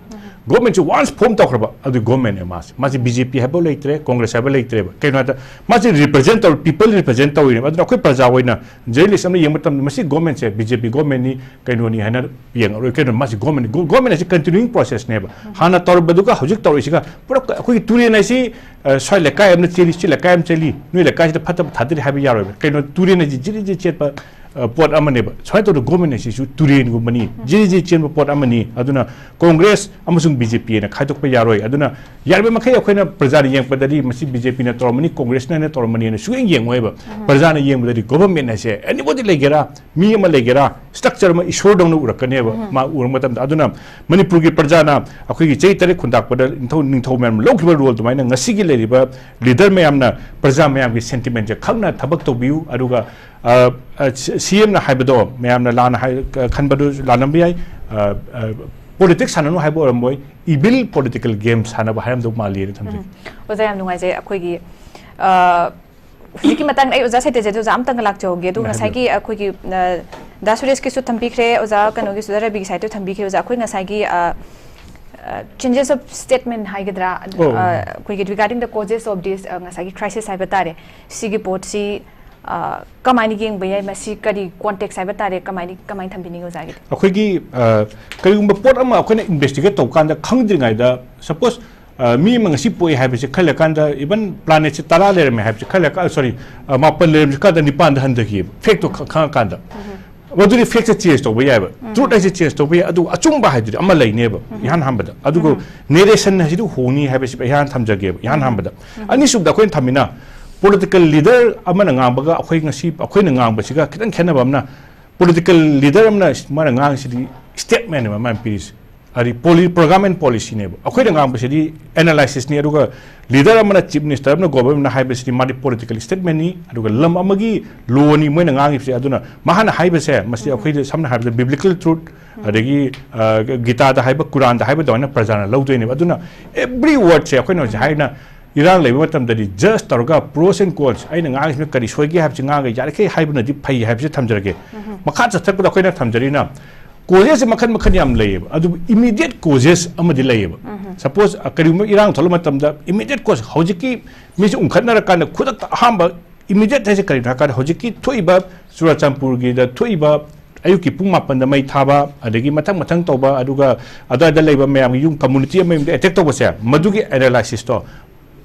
Governmentꯁꯦ once form ꯇꯧꯈ꯭ꯔꯕ, ꯑꯗꯨꯗꯤ governmentꯅꯦ ꯃꯥꯁꯦ꯫ ꯃꯥꯁꯦ ꯕꯤ ꯖꯦ ꯄꯤ ꯍꯥꯏꯕ ꯂꯩꯇ꯭ꯔꯦ, ꯀꯣꯡꯒ꯭ꯔꯦꯁ ꯍꯥꯏꯕ ꯂꯩꯇ꯭ꯔꯦꯕ꯫ ꯀꯩꯅꯣ ꯍꯥꯏꯗ, ꯃꯥꯁꯦ represent ꯇꯧ-, people represent ꯇꯧꯔꯤꯅꯦꯕ꯫ ꯑꯗꯨꯅ ꯑꯩꯈꯣꯏ ꯄ꯭ꯔꯖꯥ ꯑꯣꯏꯅ journalist ꯑꯃꯅ ꯌꯦꯡꯕ ꯃꯇꯝꯗ ꯃꯁꯤ governmentꯁꯦ ꯕꯤ ꯖꯦ ꯄꯤ governmentꯅꯤ, ꯀꯩꯅꯣꯅꯤ ꯍꯥꯏꯅ ꯌꯦꯡꯉꯔꯣꯏ꯫ ꯀꯩꯅꯣ, ꯃꯥꯁꯤ government, ꯒꯣ-, government ꯑꯁꯤ continuing processꯅꯦꯕ꯫ ꯍꯥꯟꯅ ꯇꯧꯔꯝꯕꯗꯨꯒ ꯍꯧꯖꯤꯛ ꯇꯧꯔꯤꯁꯤꯒ ꯄꯨꯂꯞ ꯑꯩꯈꯣꯏꯒꯤ ꯇꯨꯔꯦꯟ ꯍꯥꯏꯁꯤ, ꯑ, ꯁ꯭ꯋꯥꯏ ꯂꯩꯀꯥꯏ ꯑꯃꯅ ꯆꯦꯜꯂꯤ, ꯁꯤ ꯂꯩꯀꯥꯏ ꯑꯃ ꯆꯦꯜꯂꯤ, ꯅꯣꯏ ꯂꯩꯀꯥꯏꯁꯤꯗ ꯐꯠꯇꯕ ꯊꯥꯗꯔꯤ ꯍꯥꯏꯕ ꯌꯥꯔꯣꯏꯕ꯫ ꯀꯩꯅꯣ, ꯇꯨꯔꯦꯟ ꯍꯥꯏꯁꯤ ꯖꯤꯔꯤ ꯖꯤꯔꯤ ꯆꯦꯟꯕ, ꯑ, ꯄꯣꯠ ꯑꯃꯅꯦꯕ꯫ ꯁꯨꯃꯥꯏꯅ ꯇꯧꯗꯅ ꯒꯣꯔꯃꯦꯟ ꯑꯁꯤꯁꯨ ꯇꯨꯔꯦꯟꯒꯨꯝꯕꯅꯤ, ꯖꯤꯔꯤ ꯖꯤꯔꯤ ꯆꯦꯟꯕ ꯄꯣꯠ ꯑꯃꯅꯤ꯫ ꯑꯗꯨꯅ ꯀꯣꯡꯒ꯭ꯔꯦꯁ ꯑꯃꯁꯨꯡ ꯕꯤ ꯖꯦ ꯄꯤ ꯍꯥꯏꯅ ꯈꯥꯏꯗꯣꯛꯄ ꯌꯥꯔꯣꯏ꯫ ꯑꯗꯨꯅ ꯌꯥꯔꯤꯕ ꯃꯈꯩ ꯑꯩꯈꯣꯏꯅ ꯄ꯭ꯔꯖꯥꯅ ꯌꯦꯡꯉꯛꯄꯗꯗꯤ ꯃꯁꯤ ꯕꯤ ꯖꯦ ꯄꯤꯅ ꯇꯧꯔꯝꯃꯅꯤ, ꯀꯣꯡꯒ꯭ꯔꯦꯁꯅ ꯇꯧꯔꯝꯃꯅꯤꯅ ꯁꯨꯛꯌꯦꯡ ꯌꯦꯡꯉꯣꯏꯕ꯫ ꯄ꯭ꯔꯖꯥꯅ ꯌꯦꯡꯕꯗꯗꯤ ꯒꯣꯚꯔꯟꯃꯦꯟ ꯍꯥꯏꯁꯦ ꯑꯦꯅꯤꯕꯣꯗꯤ ꯂꯩꯒꯦꯔꯥ, ꯃꯤ ꯑꯃ ꯂꯩꯒꯦꯔꯥ, ꯁ꯭ꯇ꯭ꯔꯛꯆꯔ ꯑꯃ ꯏꯁꯣꯔꯗꯧꯅ ꯎꯔꯛꯀꯅꯦꯕ ꯃꯥ ꯎꯔ ꯃꯇꯝꯗ꯫ ꯑꯗꯨꯅ ꯃꯅꯤꯄꯨꯔꯒꯤ ꯄ꯭ꯔꯖꯥꯅ ꯑꯩꯈꯣꯏꯒꯤ ꯆꯍꯤ ꯇꯔꯦꯠ ꯈꯨꯟꯗꯥꯛꯄꯗ ꯅꯤꯡꯊꯧ, ꯅꯤꯡꯊꯧ ꯃꯌꯥꯝ ꯂꯧꯈꯤꯕ ꯔꯣꯜ ꯑꯗꯨꯃꯥꯏꯅ ꯉꯁꯤꯒꯤ ꯂꯩꯔꯤꯕ ꯂꯤꯗꯔ ꯃꯌꯥꯝꯅ ꯄ꯭ꯔꯖꯥ ꯃꯌꯥꯝꯒꯤ ꯁꯦꯟꯇꯤꯃꯦꯟꯁꯦ ꯈꯪꯅ ꯊꯕꯛ ꯇꯧꯕꯤꯌꯨ꯫ ꯑꯗꯨꯒ, ꯑ, ꯑ, ꯁꯤ-, ꯁꯤ ꯑꯦꯝꯅ ꯍꯥꯏꯕꯗꯣ ꯃꯌꯥꯝꯅ ꯂꯥꯟꯅ ꯍꯥꯏ-, ꯈꯟꯕꯗꯨ ꯂꯥꯜꯂꯝꯕ ꯌꯥꯏ꯫ ꯑ, ꯑ, ꯄꯣꯂꯤꯇꯤꯛꯁ ꯁꯥꯟꯅꯅꯨ ꯍꯥꯏꯕ ꯑꯣꯏꯔꯝꯃꯣꯏ, ꯏꯚꯤꯜ ꯄꯣꯂꯤꯇꯤꯀꯦꯜ ꯒꯦꯝ ꯁꯥꯟꯅꯕ ꯍꯥꯏꯔꯝꯗꯧ ꯃꯥꯜꯂꯤꯅ ꯊꯝꯖꯒꯦ꯫ ꯑꯣꯖꯥ, ꯌꯥꯝ ꯅꯨꯡꯉꯥꯏꯖꯩ꯫ ꯑꯩꯈꯣꯏꯒꯤ, ꯑ, ꯍꯧꯖꯤꯛꯀꯤ ꯃꯇꯥꯡꯗ ꯑꯩ ꯑꯣꯖꯥ ꯁꯩꯇꯦꯖꯗ ꯑꯣꯖꯥ ꯑꯝꯇꯪꯒ ꯂꯥꯛꯆꯍꯧꯒꯦ꯫ ꯑꯗꯨ ꯉꯁꯥꯏꯒꯤ ꯑꯩꯈꯣꯏꯒꯤ, ꯑ, ꯗꯥ ꯁꯨꯔꯦꯁꯀꯤꯁꯨ ꯊꯝꯕꯤꯈ꯭ꯔꯦ, ꯑꯣꯖꯥ ꯀꯩꯅꯣꯒꯤꯁꯨ, ꯑꯣꯖꯥ ꯔꯕꯤꯒꯤ ꯁꯥꯏꯠꯇꯨ ꯊꯝꯕꯤꯈ꯭ꯔꯦ꯫ ꯑꯣꯖꯥ, ꯑꯩꯈꯣꯏ ꯉꯁꯥꯏꯒꯤ, ꯑ, ꯑ, changes of statement ꯍꯥꯏꯒꯗ꯭ꯔꯥ, ꯑ, ꯑꯣ꯫ ꯑꯩꯈꯣꯏꯒꯤ regarding the causes of this, ꯑ, ꯉꯁꯥꯏꯒꯤ crisis ꯍꯥꯏꯕ ꯇꯥꯔꯦ, ꯁꯤꯒꯤ ꯄꯣꯠꯁꯤ, ꯑ, ꯀꯃꯥꯏꯅ ꯌꯦꯡꯕ ꯌꯥꯏ? ꯃꯁꯤ ꯀꯔꯤ context ꯍꯥꯏꯕ ꯇꯥꯔꯦ? ꯀꯃꯥꯏꯅ, ꯀꯃꯥꯏꯅ ꯊꯝꯕꯤꯅꯤꯡꯉꯤ ꯑꯣꯖꯥꯒꯤꯗꯤ? ꯑꯩꯈꯣꯏꯒꯤ, ꯑ, ꯀꯔꯤꯒꯨꯝꯕ ꯄꯣꯠ ꯑꯃ ꯑꯩꯈꯣꯏꯅ investigate ꯇꯧꯕ ꯀꯥꯟꯗ ꯈꯪꯗ꯭ꯔꯤꯉꯩꯗ, suppose, ꯑ, ꯃꯤ ꯑꯃ ꯉꯁꯤ ꯄꯣꯛꯏ ꯍꯥꯏꯕꯁꯦ ꯈꯜꯂꯀꯥꯟꯗ, even planetꯁꯦ ꯇꯔꯥ ꯂꯩꯔꯝꯃꯦ ꯍꯥꯏꯕꯁꯦ ꯈꯜꯂꯀꯥꯟꯗ, sorry, ꯑ, ꯃꯥꯄꯟ ꯂꯩꯔꯝꯕꯁꯦ ꯀꯥꯟꯗ ꯅꯤꯄꯥꯟꯗ ꯍꯟꯊꯈꯤꯑꯕ, factꯇꯣ ꯈ-, ꯈꯪꯉꯀꯥꯟꯗ꯫ ꯃꯗꯨꯗꯤ factꯁꯦ change ꯇꯧꯕ ꯌꯥꯏꯕ, truth ꯍꯥꯏꯁꯦ change ꯇꯧꯕ ꯌꯥꯏ, ꯑꯗꯨ ꯑꯆꯨꯝꯕ ꯍꯥꯏꯗꯨꯗꯤ ꯑꯃ ꯂꯩꯅꯦꯕ ꯏꯍꯥꯟ ꯍꯥꯟꯕꯗ꯫ ꯑꯗꯨꯒ narration ꯍꯥꯏꯁꯤꯗꯤ ꯍꯣꯡꯅꯤ ꯍꯥꯏꯕꯁꯤ ꯏꯍꯥꯟ ꯊꯝꯖꯒꯦꯕ, ꯏꯍꯥꯟ ꯍꯥꯟꯕꯗ꯫ ꯑꯅꯤꯁꯨꯕꯗ ꯑꯩꯈꯣꯏꯅ ꯊꯝꯃꯤꯅ political leader ꯑꯃꯅ ꯉꯥꯡꯕꯒ ꯑꯩꯈꯣꯏ ꯉꯁꯤ ꯑꯩꯈꯣꯏꯅ ꯉꯥꯡꯕꯁꯤꯒ ꯈꯤꯇꯪ ꯈꯦꯠꯅꯕ ꯑꯃꯅ, political leader ꯑꯃꯅ ꯃꯥꯅ ꯉꯥꯡꯉꯤꯁꯤꯗꯤ statement ꯑꯃ ꯃꯥꯅ ꯄꯤꯔꯤꯁꯦ꯫ ꯍꯥꯏꯗꯤ ꯄꯣꯂꯤ-, program and policyꯅꯦꯕ꯫ ꯑꯩꯈꯣꯏꯅ ꯉꯥꯡꯕꯁꯤꯗꯤ analysisꯅꯤ, ꯑꯗꯨꯒ leader ꯑꯃꯅ, chief minister ꯑꯃꯅ, government ꯑꯃꯅ ꯍꯥꯏꯕꯁꯤꯗꯤ ꯃꯥꯗꯤ political statementꯅꯤ, ꯑꯗꯨꯒ ꯂꯝ ꯑꯃꯒꯤ lawꯅꯤ ꯃꯣꯏꯅ ꯉꯥꯡꯉꯤꯕꯁꯦ꯫ ꯑꯗꯨꯅ ꯃꯍꯥꯛꯅ ꯍꯥꯏꯕꯁꯦ, ꯃꯁꯤ ꯑꯩꯈꯣꯏꯗ ꯁꯝꯅ ꯍꯥꯏꯔꯕꯗ biblical truth, ꯑꯗꯒꯤ, ꯑ, ꯒꯤꯇꯥꯗ ꯍꯥꯏꯕ, ꯀꯨꯔꯥꯟꯗ ꯍꯥꯏꯕ ꯑꯗꯨꯃꯥꯏꯅ ꯄ꯭ꯔꯖꯥꯅ ꯂꯧꯗꯣꯏꯅꯦꯕ꯫ ꯑꯗꯨꯅ every wordꯁꯦ ꯑꯩꯈꯣꯏꯅ ꯍꯧꯖꯤꯛ ꯍꯥꯏꯅ ꯏꯔꯥꯡ ꯂꯩꯕ ꯃꯇꯝꯗꯗꯤ judge ꯇꯧꯔꯒ pros and cons, ꯑꯩꯅ ꯉꯥꯡꯉꯤꯁꯤꯅ ꯀꯔꯤ ꯁꯣꯏꯒꯦ ꯍꯥꯏꯕꯁꯤ ꯉꯥꯡꯉꯒ ꯌꯥꯔꯤꯈꯩ ꯍꯥꯏꯕꯅꯗꯤ ꯐꯩ ꯍꯥꯏꯕꯁꯤ ꯊꯝꯖꯔꯒꯦ꯫ ꯃꯈꯥ ꯆꯠꯊꯔꯛꯄꯗ ꯑꯩꯈꯣꯏꯅ ꯊꯝꯖꯔꯤꯅ causesꯁꯦ ꯃꯈꯜ ꯃꯈꯜ ꯌꯥꯝ ꯂꯩꯌꯦꯕ꯫ ꯑꯗꯨꯕꯨ immediate causes ꯑꯃꯗꯤ ꯂꯩꯌꯦꯕ꯫ Suppose, ꯑ, ꯀꯔꯤꯒꯨꯝꯕ ꯏꯔꯥꯡ ꯊꯣꯛꯂꯛꯄ ꯃꯇꯝꯗ immediate cause, ꯍꯧꯖꯤꯛꯀꯤ ꯃꯤꯁꯦ ꯎꯪꯈꯠꯅꯔꯀꯥꯟꯗ ꯈꯨꯗꯛꯇ ꯑꯍꯥꯟꯕ immediate ꯍꯥꯏꯁꯦ ꯀꯔꯤꯅꯣ ꯍꯥꯏꯀꯥꯟꯗ ꯍꯧꯖꯤꯛꯀꯤ ꯊꯣꯛꯏꯕ ꯆꯨꯔꯆꯥꯟꯄꯨꯔꯒꯤꯗ ꯊꯣꯛꯏꯕ ꯑꯌꯨꯛꯀꯤ ꯄꯨꯡ ꯃꯥꯄꯟꯗ ꯃꯩ ꯊꯥꯕ, ꯑꯗꯒꯤ ꯃꯊꯪ ꯃꯊꯪ ꯇꯧꯕ, ꯑꯗꯨꯒ ꯑꯗꯨꯋꯥꯏꯗ ꯂꯩꯕ ꯃꯌꯥꯝꯒꯤ ꯌꯨꯝ community ꯑꯃꯒꯤ ꯌꯨꯝꯗ attack ꯇꯧꯕꯁꯦ, ꯃꯗꯨꯒꯤ analysisꯇꯣ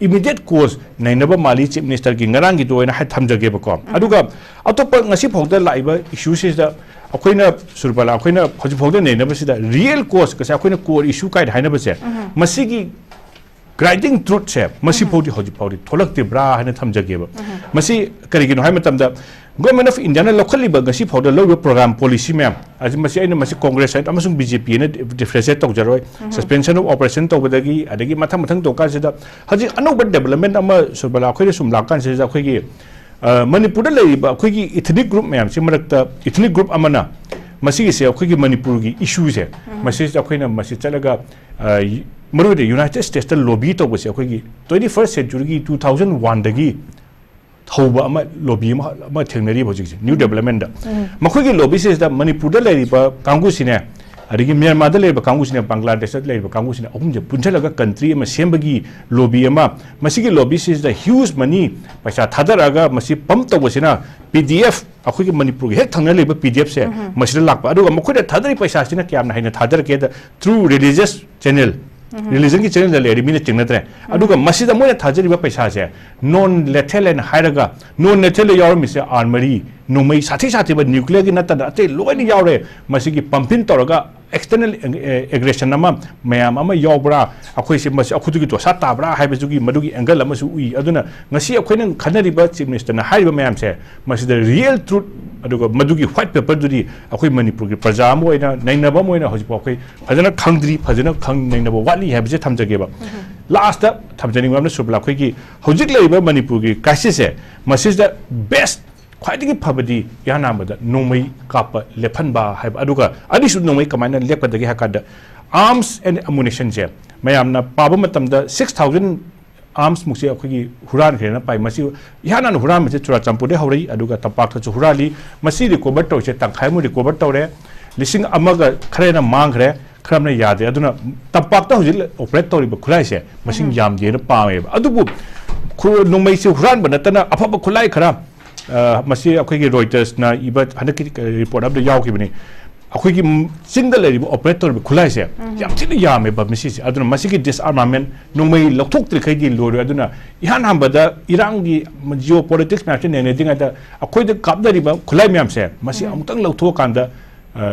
immediate cause ꯅꯩꯅꯕ ꯃꯥꯜꯂꯤ꯫ ꯆꯤꯐ ꯃꯤꯅꯤꯁꯇꯔꯒꯤ ꯉꯔꯥꯡꯒꯤꯗꯣ ꯑꯣꯏꯅ ꯍꯥꯏ ꯊꯝꯖꯒꯦꯕꯀꯣ꯫ ꯑꯗꯨꯒ ꯑꯇꯣꯞꯄ ꯉꯁꯤ ꯐꯥꯎꯗ ꯂꯥꯛꯏꯕ ꯏꯁꯨꯁꯤꯗ ꯑꯩꯈꯣꯏꯅ, ꯁꯨꯔꯕꯂꯥ, ꯑꯩꯈꯣꯏꯅ ꯍꯧꯖꯤꯛ ꯐꯥꯎꯗ ꯅꯩꯅꯕꯁꯤꯗ real cause ꯀꯁꯦ ꯑꯩꯈꯣꯏꯅ core issue ꯀꯥꯏꯅ ꯍꯥꯏꯅꯕꯁꯦ, ꯃꯁꯤꯒꯤ grinding truthꯁꯦ ꯃꯁꯤ ꯐꯥꯎꯗꯤ ꯍꯧꯖꯤꯛ ꯐꯥꯎꯗꯤ ꯊꯣꯛꯂꯛꯇ꯭ꯔꯤꯕ꯭ꯔꯥ ꯍꯥꯏꯅ ꯊꯝꯖꯒꯦꯕ꯫ ꯃꯁꯤ ꯀꯔꯤꯒꯤꯅꯣ ꯍꯥꯏꯕ ꯃꯇꯝꯗ, Government of Indiaꯅ ꯂꯧꯈꯠꯂꯤꯕ, ꯉꯁꯤ ꯐꯥꯎꯗ ꯂꯧꯔꯤꯕ program policy ꯃꯌꯥꯝ ꯑꯁꯤ, ꯃꯁꯤ ꯑꯩꯅ ꯃꯁꯤ Congress ꯑꯃꯁꯨꯡ BJP ꯑꯅ differentiate ꯇꯧꯖꯔꯣꯏ꯫ Suspension of operation ꯇꯧꯕꯗꯒꯤ, ꯑꯗꯒꯤ ꯃꯊꯪ ꯃꯊꯪ ꯇꯧꯔꯀꯥꯟꯁꯤꯗ ꯍꯧꯖꯤꯛ ꯑꯅꯧꯕ development ꯑꯃ, ꯁꯨꯔꯕꯂꯥ, ꯑꯩꯈꯣꯏꯅ ꯁꯨꯝ ꯂꯥꯛꯀꯥꯟꯁꯤꯗ ꯑꯩꯈꯣꯏꯒꯤ, ꯑ, ꯃꯅꯤꯄꯨꯔꯗ ꯂꯩꯔꯤꯕ ꯑꯩꯈꯣꯏꯒꯤ ethnic group ꯃꯌꯥꯝꯁꯤ ꯃꯔꯛꯇ ethnic group ꯑꯃꯅ ꯃꯁꯤꯒꯤꯁꯦ, ꯑꯩꯈꯣꯏꯒꯤ ꯃꯅꯤꯄꯨꯔꯒꯤ issueꯁꯦ, ꯃꯁꯤꯁꯦ ꯑꯩꯈꯣꯏꯅ ꯃꯁꯤ ꯆꯠꯂꯒ, ꯑ, ꯃꯔꯨꯑꯣꯏꯅ United Statesꯇ lobby ꯇꯧꯕꯁꯦ ꯑꯩꯈꯣꯏꯒꯤ twenty first centuryꯒꯤ two thousand oneꯗꯒꯤ ꯍꯧꯕ ꯑꯃ, lobby ꯑꯃ, ꯑꯃ ꯊꯦꯡꯅꯔꯤꯕ ꯍꯧꯖꯤꯛꯁꯦ, New Developmentꯗ꯫ ꯃꯈꯣꯏꯒꯤ lobbyꯁꯤꯗ ꯃꯅꯤꯄꯨꯔꯗ ꯂꯩꯔꯤꯕ ꯀꯥꯡꯕꯨꯁꯤꯅꯦ, ꯑꯗꯒꯤ ꯃ꯭ꯌꯥꯟꯃꯥꯔꯗ ꯂꯩꯔꯤꯕ ꯀꯥꯡꯕꯨꯁꯤꯅꯦ, ꯕꯪꯒ꯭ꯂꯥꯗꯦꯁꯇ ꯂꯩꯔꯤꯕ ꯀꯥꯡꯕꯨꯁꯤꯅꯦ, ꯑꯍꯨꯝꯁꯦ ꯄꯨꯟꯁꯤꯜꯂꯒ country ꯑꯃ ꯁꯦꯝꯕꯒꯤ lobby ꯑꯃ, ꯃꯁꯤꯒꯤ lobbyꯁꯤꯗ huge money, ꯄꯩꯁꯥ ꯊꯥꯗꯔꯛꯑꯒ ꯃꯁꯤ pump ꯇꯧꯕꯁꯤꯅ PDF, ꯑꯩꯈꯣꯏꯒꯤ ꯃꯅꯤꯄꯨꯔꯒꯤ ꯍꯦꯛ ꯊꯪꯅ ꯂꯩꯕ PDFꯁꯦ ꯃꯁꯤꯗ ꯂꯥꯛꯄ꯫ ꯑꯗꯨꯒ ꯃꯈꯣꯏꯅ ꯊꯥꯗꯔꯤ ꯄꯩꯁꯥꯁꯤꯅ ꯀꯌꯥꯝꯅ ꯍꯦꯟꯅ ꯊꯥꯗꯔꯛꯀꯦꯗ, through religious channel, religionꯒꯤ channelꯗ ꯂꯩꯔꯗꯤ ꯃꯤꯅ ꯆꯤꯡꯅꯗ꯭ꯔꯦ꯫ ꯑꯗꯨꯒ ꯃꯁꯤꯗ ꯃꯣꯏꯅ ꯊꯥꯖꯔꯤꯕ ꯄꯩꯁꯥꯁꯦ non lethal ꯍꯥꯏꯅ ꯍꯥꯏꯔꯒ, non lethalꯗ ꯌꯥꯎꯔꯝꯃꯤꯁꯦ armory, ꯅꯣꯡꯃꯩ ꯁꯥꯊꯤ ꯁꯥꯊꯤꯕ nuclearꯒꯤ ꯅꯠꯇꯅ ꯑꯇꯩ ꯂꯣꯏꯅ ꯌꯥꯎꯔꯦ꯫ ꯃꯁꯤꯒꯤ pumping ꯇꯧꯔꯒ external ag-, aggression ꯑꯃ, ꯃꯌꯥꯝ ꯑꯃ ꯌꯥꯎꯕ꯭ꯔꯥ, ꯑꯩꯈꯣꯏꯁꯦ ꯃꯁꯤ ꯑꯩꯈꯣꯏꯗꯨꯒꯤ ꯗꯣꯁꯥ ꯇꯥꯕ꯭ꯔꯥ ꯍꯥꯏꯕꯗꯨꯒꯤ, ꯃꯗꯨꯒꯤ angle ꯑꯃꯁꯨ ꯎꯏ꯫ ꯑꯗꯨꯅ ꯉꯁꯤ ꯑꯩꯈꯣꯏꯅ ꯈꯟꯅꯔꯤꯕ, ꯆꯤꯐ ꯃꯤꯅꯤꯁꯇꯔꯅ ꯍꯥꯏꯔꯤꯕ ꯃꯌꯥꯝꯁꯦ, ꯃꯁꯤꯗ real truth, ꯑꯗꯨꯒ ꯃꯗꯨꯒꯤ white paperꯗꯨꯗꯤ ꯑꯩꯈꯣꯏ ꯃꯅꯤꯄꯨꯔꯒꯤ ꯄ꯭ꯔꯖꯥ ꯑꯃ ꯑꯣꯏꯅ, ꯅꯩꯅꯕ ꯑꯃ ꯑꯣꯏꯅ ꯍꯧꯖꯤꯛꯐꯥꯎ ꯑꯩꯈꯣꯏ ꯐꯖꯅ ꯈꯪꯗ꯭ꯔꯤ, ꯐꯖꯅ ꯈꯪ-, ꯅꯩꯅꯕ ꯋꯥꯠꯂꯤ ꯍꯥꯏꯕꯁꯦ ꯊꯝꯖꯒꯦꯕ꯫ Lastꯇ ꯊꯝꯖꯅꯤꯡꯕ ꯑꯃꯅ, ꯁꯨꯔꯕꯂꯥ, ꯑꯩꯈꯣꯏꯒꯤ ꯍꯧꯖꯤꯛ ꯂꯩꯔꯤꯕ ꯃꯅꯤꯄꯨꯔꯒꯤ crisisꯁꯦ, ꯃꯁꯤꯗ best, ꯈ꯭ꯋꯥꯏꯗꯒꯤ ꯐꯕꯗꯤ ꯏꯍꯥꯟ ꯍꯥꯟꯕꯗ ꯅꯣꯡꯃꯩ ꯀꯥꯞꯄ ꯂꯦꯞꯍꯟꯕ ꯍꯥꯏꯕ, ꯑꯗꯨꯒ ꯑꯅꯤꯁꯨꯕ ꯅꯣꯡꯃꯩ ꯀꯃꯥꯏꯅ ꯂꯦꯞꯀꯗꯒꯦ ꯍꯥꯏ ꯀꯥꯟꯗ, arms and ammunitionꯁꯦ ꯃꯌꯥꯝꯅ ꯄꯥꯕ ꯃꯇꯝꯗ six thousand armsꯃꯨꯛꯁꯦ ꯑꯩꯈꯣꯏꯒꯤ ꯍꯨꯔꯥꯟꯈ꯭ꯔꯦꯅ ꯄꯥꯏ꯫ ꯃꯁꯤ ꯏꯍꯥꯟ ꯍꯥꯟꯅ ꯍꯨꯔꯥꯟꯕꯁꯦ ꯆꯨꯔꯥꯆꯥꯟꯄꯨꯔꯗꯒꯤ ꯍꯧꯔꯛꯏ, ꯑꯗꯨꯒ ꯇꯝꯄꯥꯛꯇꯁꯨ ꯍꯨꯔꯥꯜꯂꯤ꯫ ꯃꯁꯤ recover ꯇꯧꯔꯤꯁꯦ, ꯇꯪꯈꯥꯏꯃꯨꯛ recover ꯇꯧꯔꯦ, ꯂꯤꯁꯤꯡ ꯑꯃꯒ ꯈꯔ ꯍꯦꯟꯅ ꯃꯥꯡꯈ꯭ꯔꯦ, ꯈꯔ ꯑꯃꯅ ꯌꯥꯗ꯭ꯔꯦ꯫ ꯑꯗꯨꯅ ꯇꯝꯄꯥꯛꯇ ꯍꯧꯖꯤꯛ operate ꯇꯧꯔꯤꯕ ꯈꯨꯠꯂꯥꯏꯁꯦ ꯃꯁꯤꯡ ꯌꯥꯝꯗꯦꯅ ꯄꯥꯝꯃꯦꯕ꯫ ꯑꯗꯨꯕꯨ ꯈꯨ-, ꯅꯣꯡꯃꯩꯁꯦ ꯍꯨꯔꯥꯟꯕ ꯅꯠꯇꯅ ꯑꯐꯕ ꯈꯨꯠꯂꯥꯏ ꯈꯔ, ꯑ, ꯃꯁꯤ ꯑꯩꯈꯣꯏꯒꯤ Reutersꯅ ꯏꯕ ꯍꯟꯗꯛꯀꯤ report ꯑꯃꯗ ꯌꯥꯎꯈꯤꯕꯅꯤ꯫ ꯑꯩꯈꯣꯏꯒꯤ ꯆꯤꯡꯗ ꯂꯩꯔꯤꯕ ꯑꯣꯄꯔꯦꯠ ꯇꯧꯔꯤꯕ ꯈꯨꯠꯂꯥꯏꯁꯦ ꯌꯥꯝ ꯊꯤꯅ ꯌꯥꯝꯃꯦꯕ ꯃꯁꯤꯁꯦ꯫ ꯑꯗꯨꯅ ꯃꯁꯤꯒꯤ ꯗꯤꯁꯑꯥꯔꯃꯥꯃꯦꯟ ꯅꯣꯡꯃꯩ ꯂꯧꯊꯣꯛꯇ꯭ꯔꯤꯈꯩꯗꯤ ꯂꯣꯏꯔꯣꯏ꯫ ꯑꯗꯨꯅ ꯏꯍꯥꯟ ꯍꯥꯟꯕꯗ ꯏꯔꯥꯡꯒꯤ, ꯖꯤꯑꯣ ꯄꯣꯂꯤꯇꯤꯛꯁ ꯃꯌꯥꯝꯁꯦ ꯅꯩꯅꯗ꯭ꯔꯤꯉꯩꯗ ꯑꯩꯈꯣꯏꯗ ꯀꯥꯞꯅꯔꯤꯕ ꯈꯨꯠꯂꯥꯏ ꯃꯌꯥꯝꯁꯦ ꯃꯁꯤ ꯑꯃꯨꯛꯇꯪ ꯂꯧꯊꯣꯛꯑꯀꯥꯟꯗ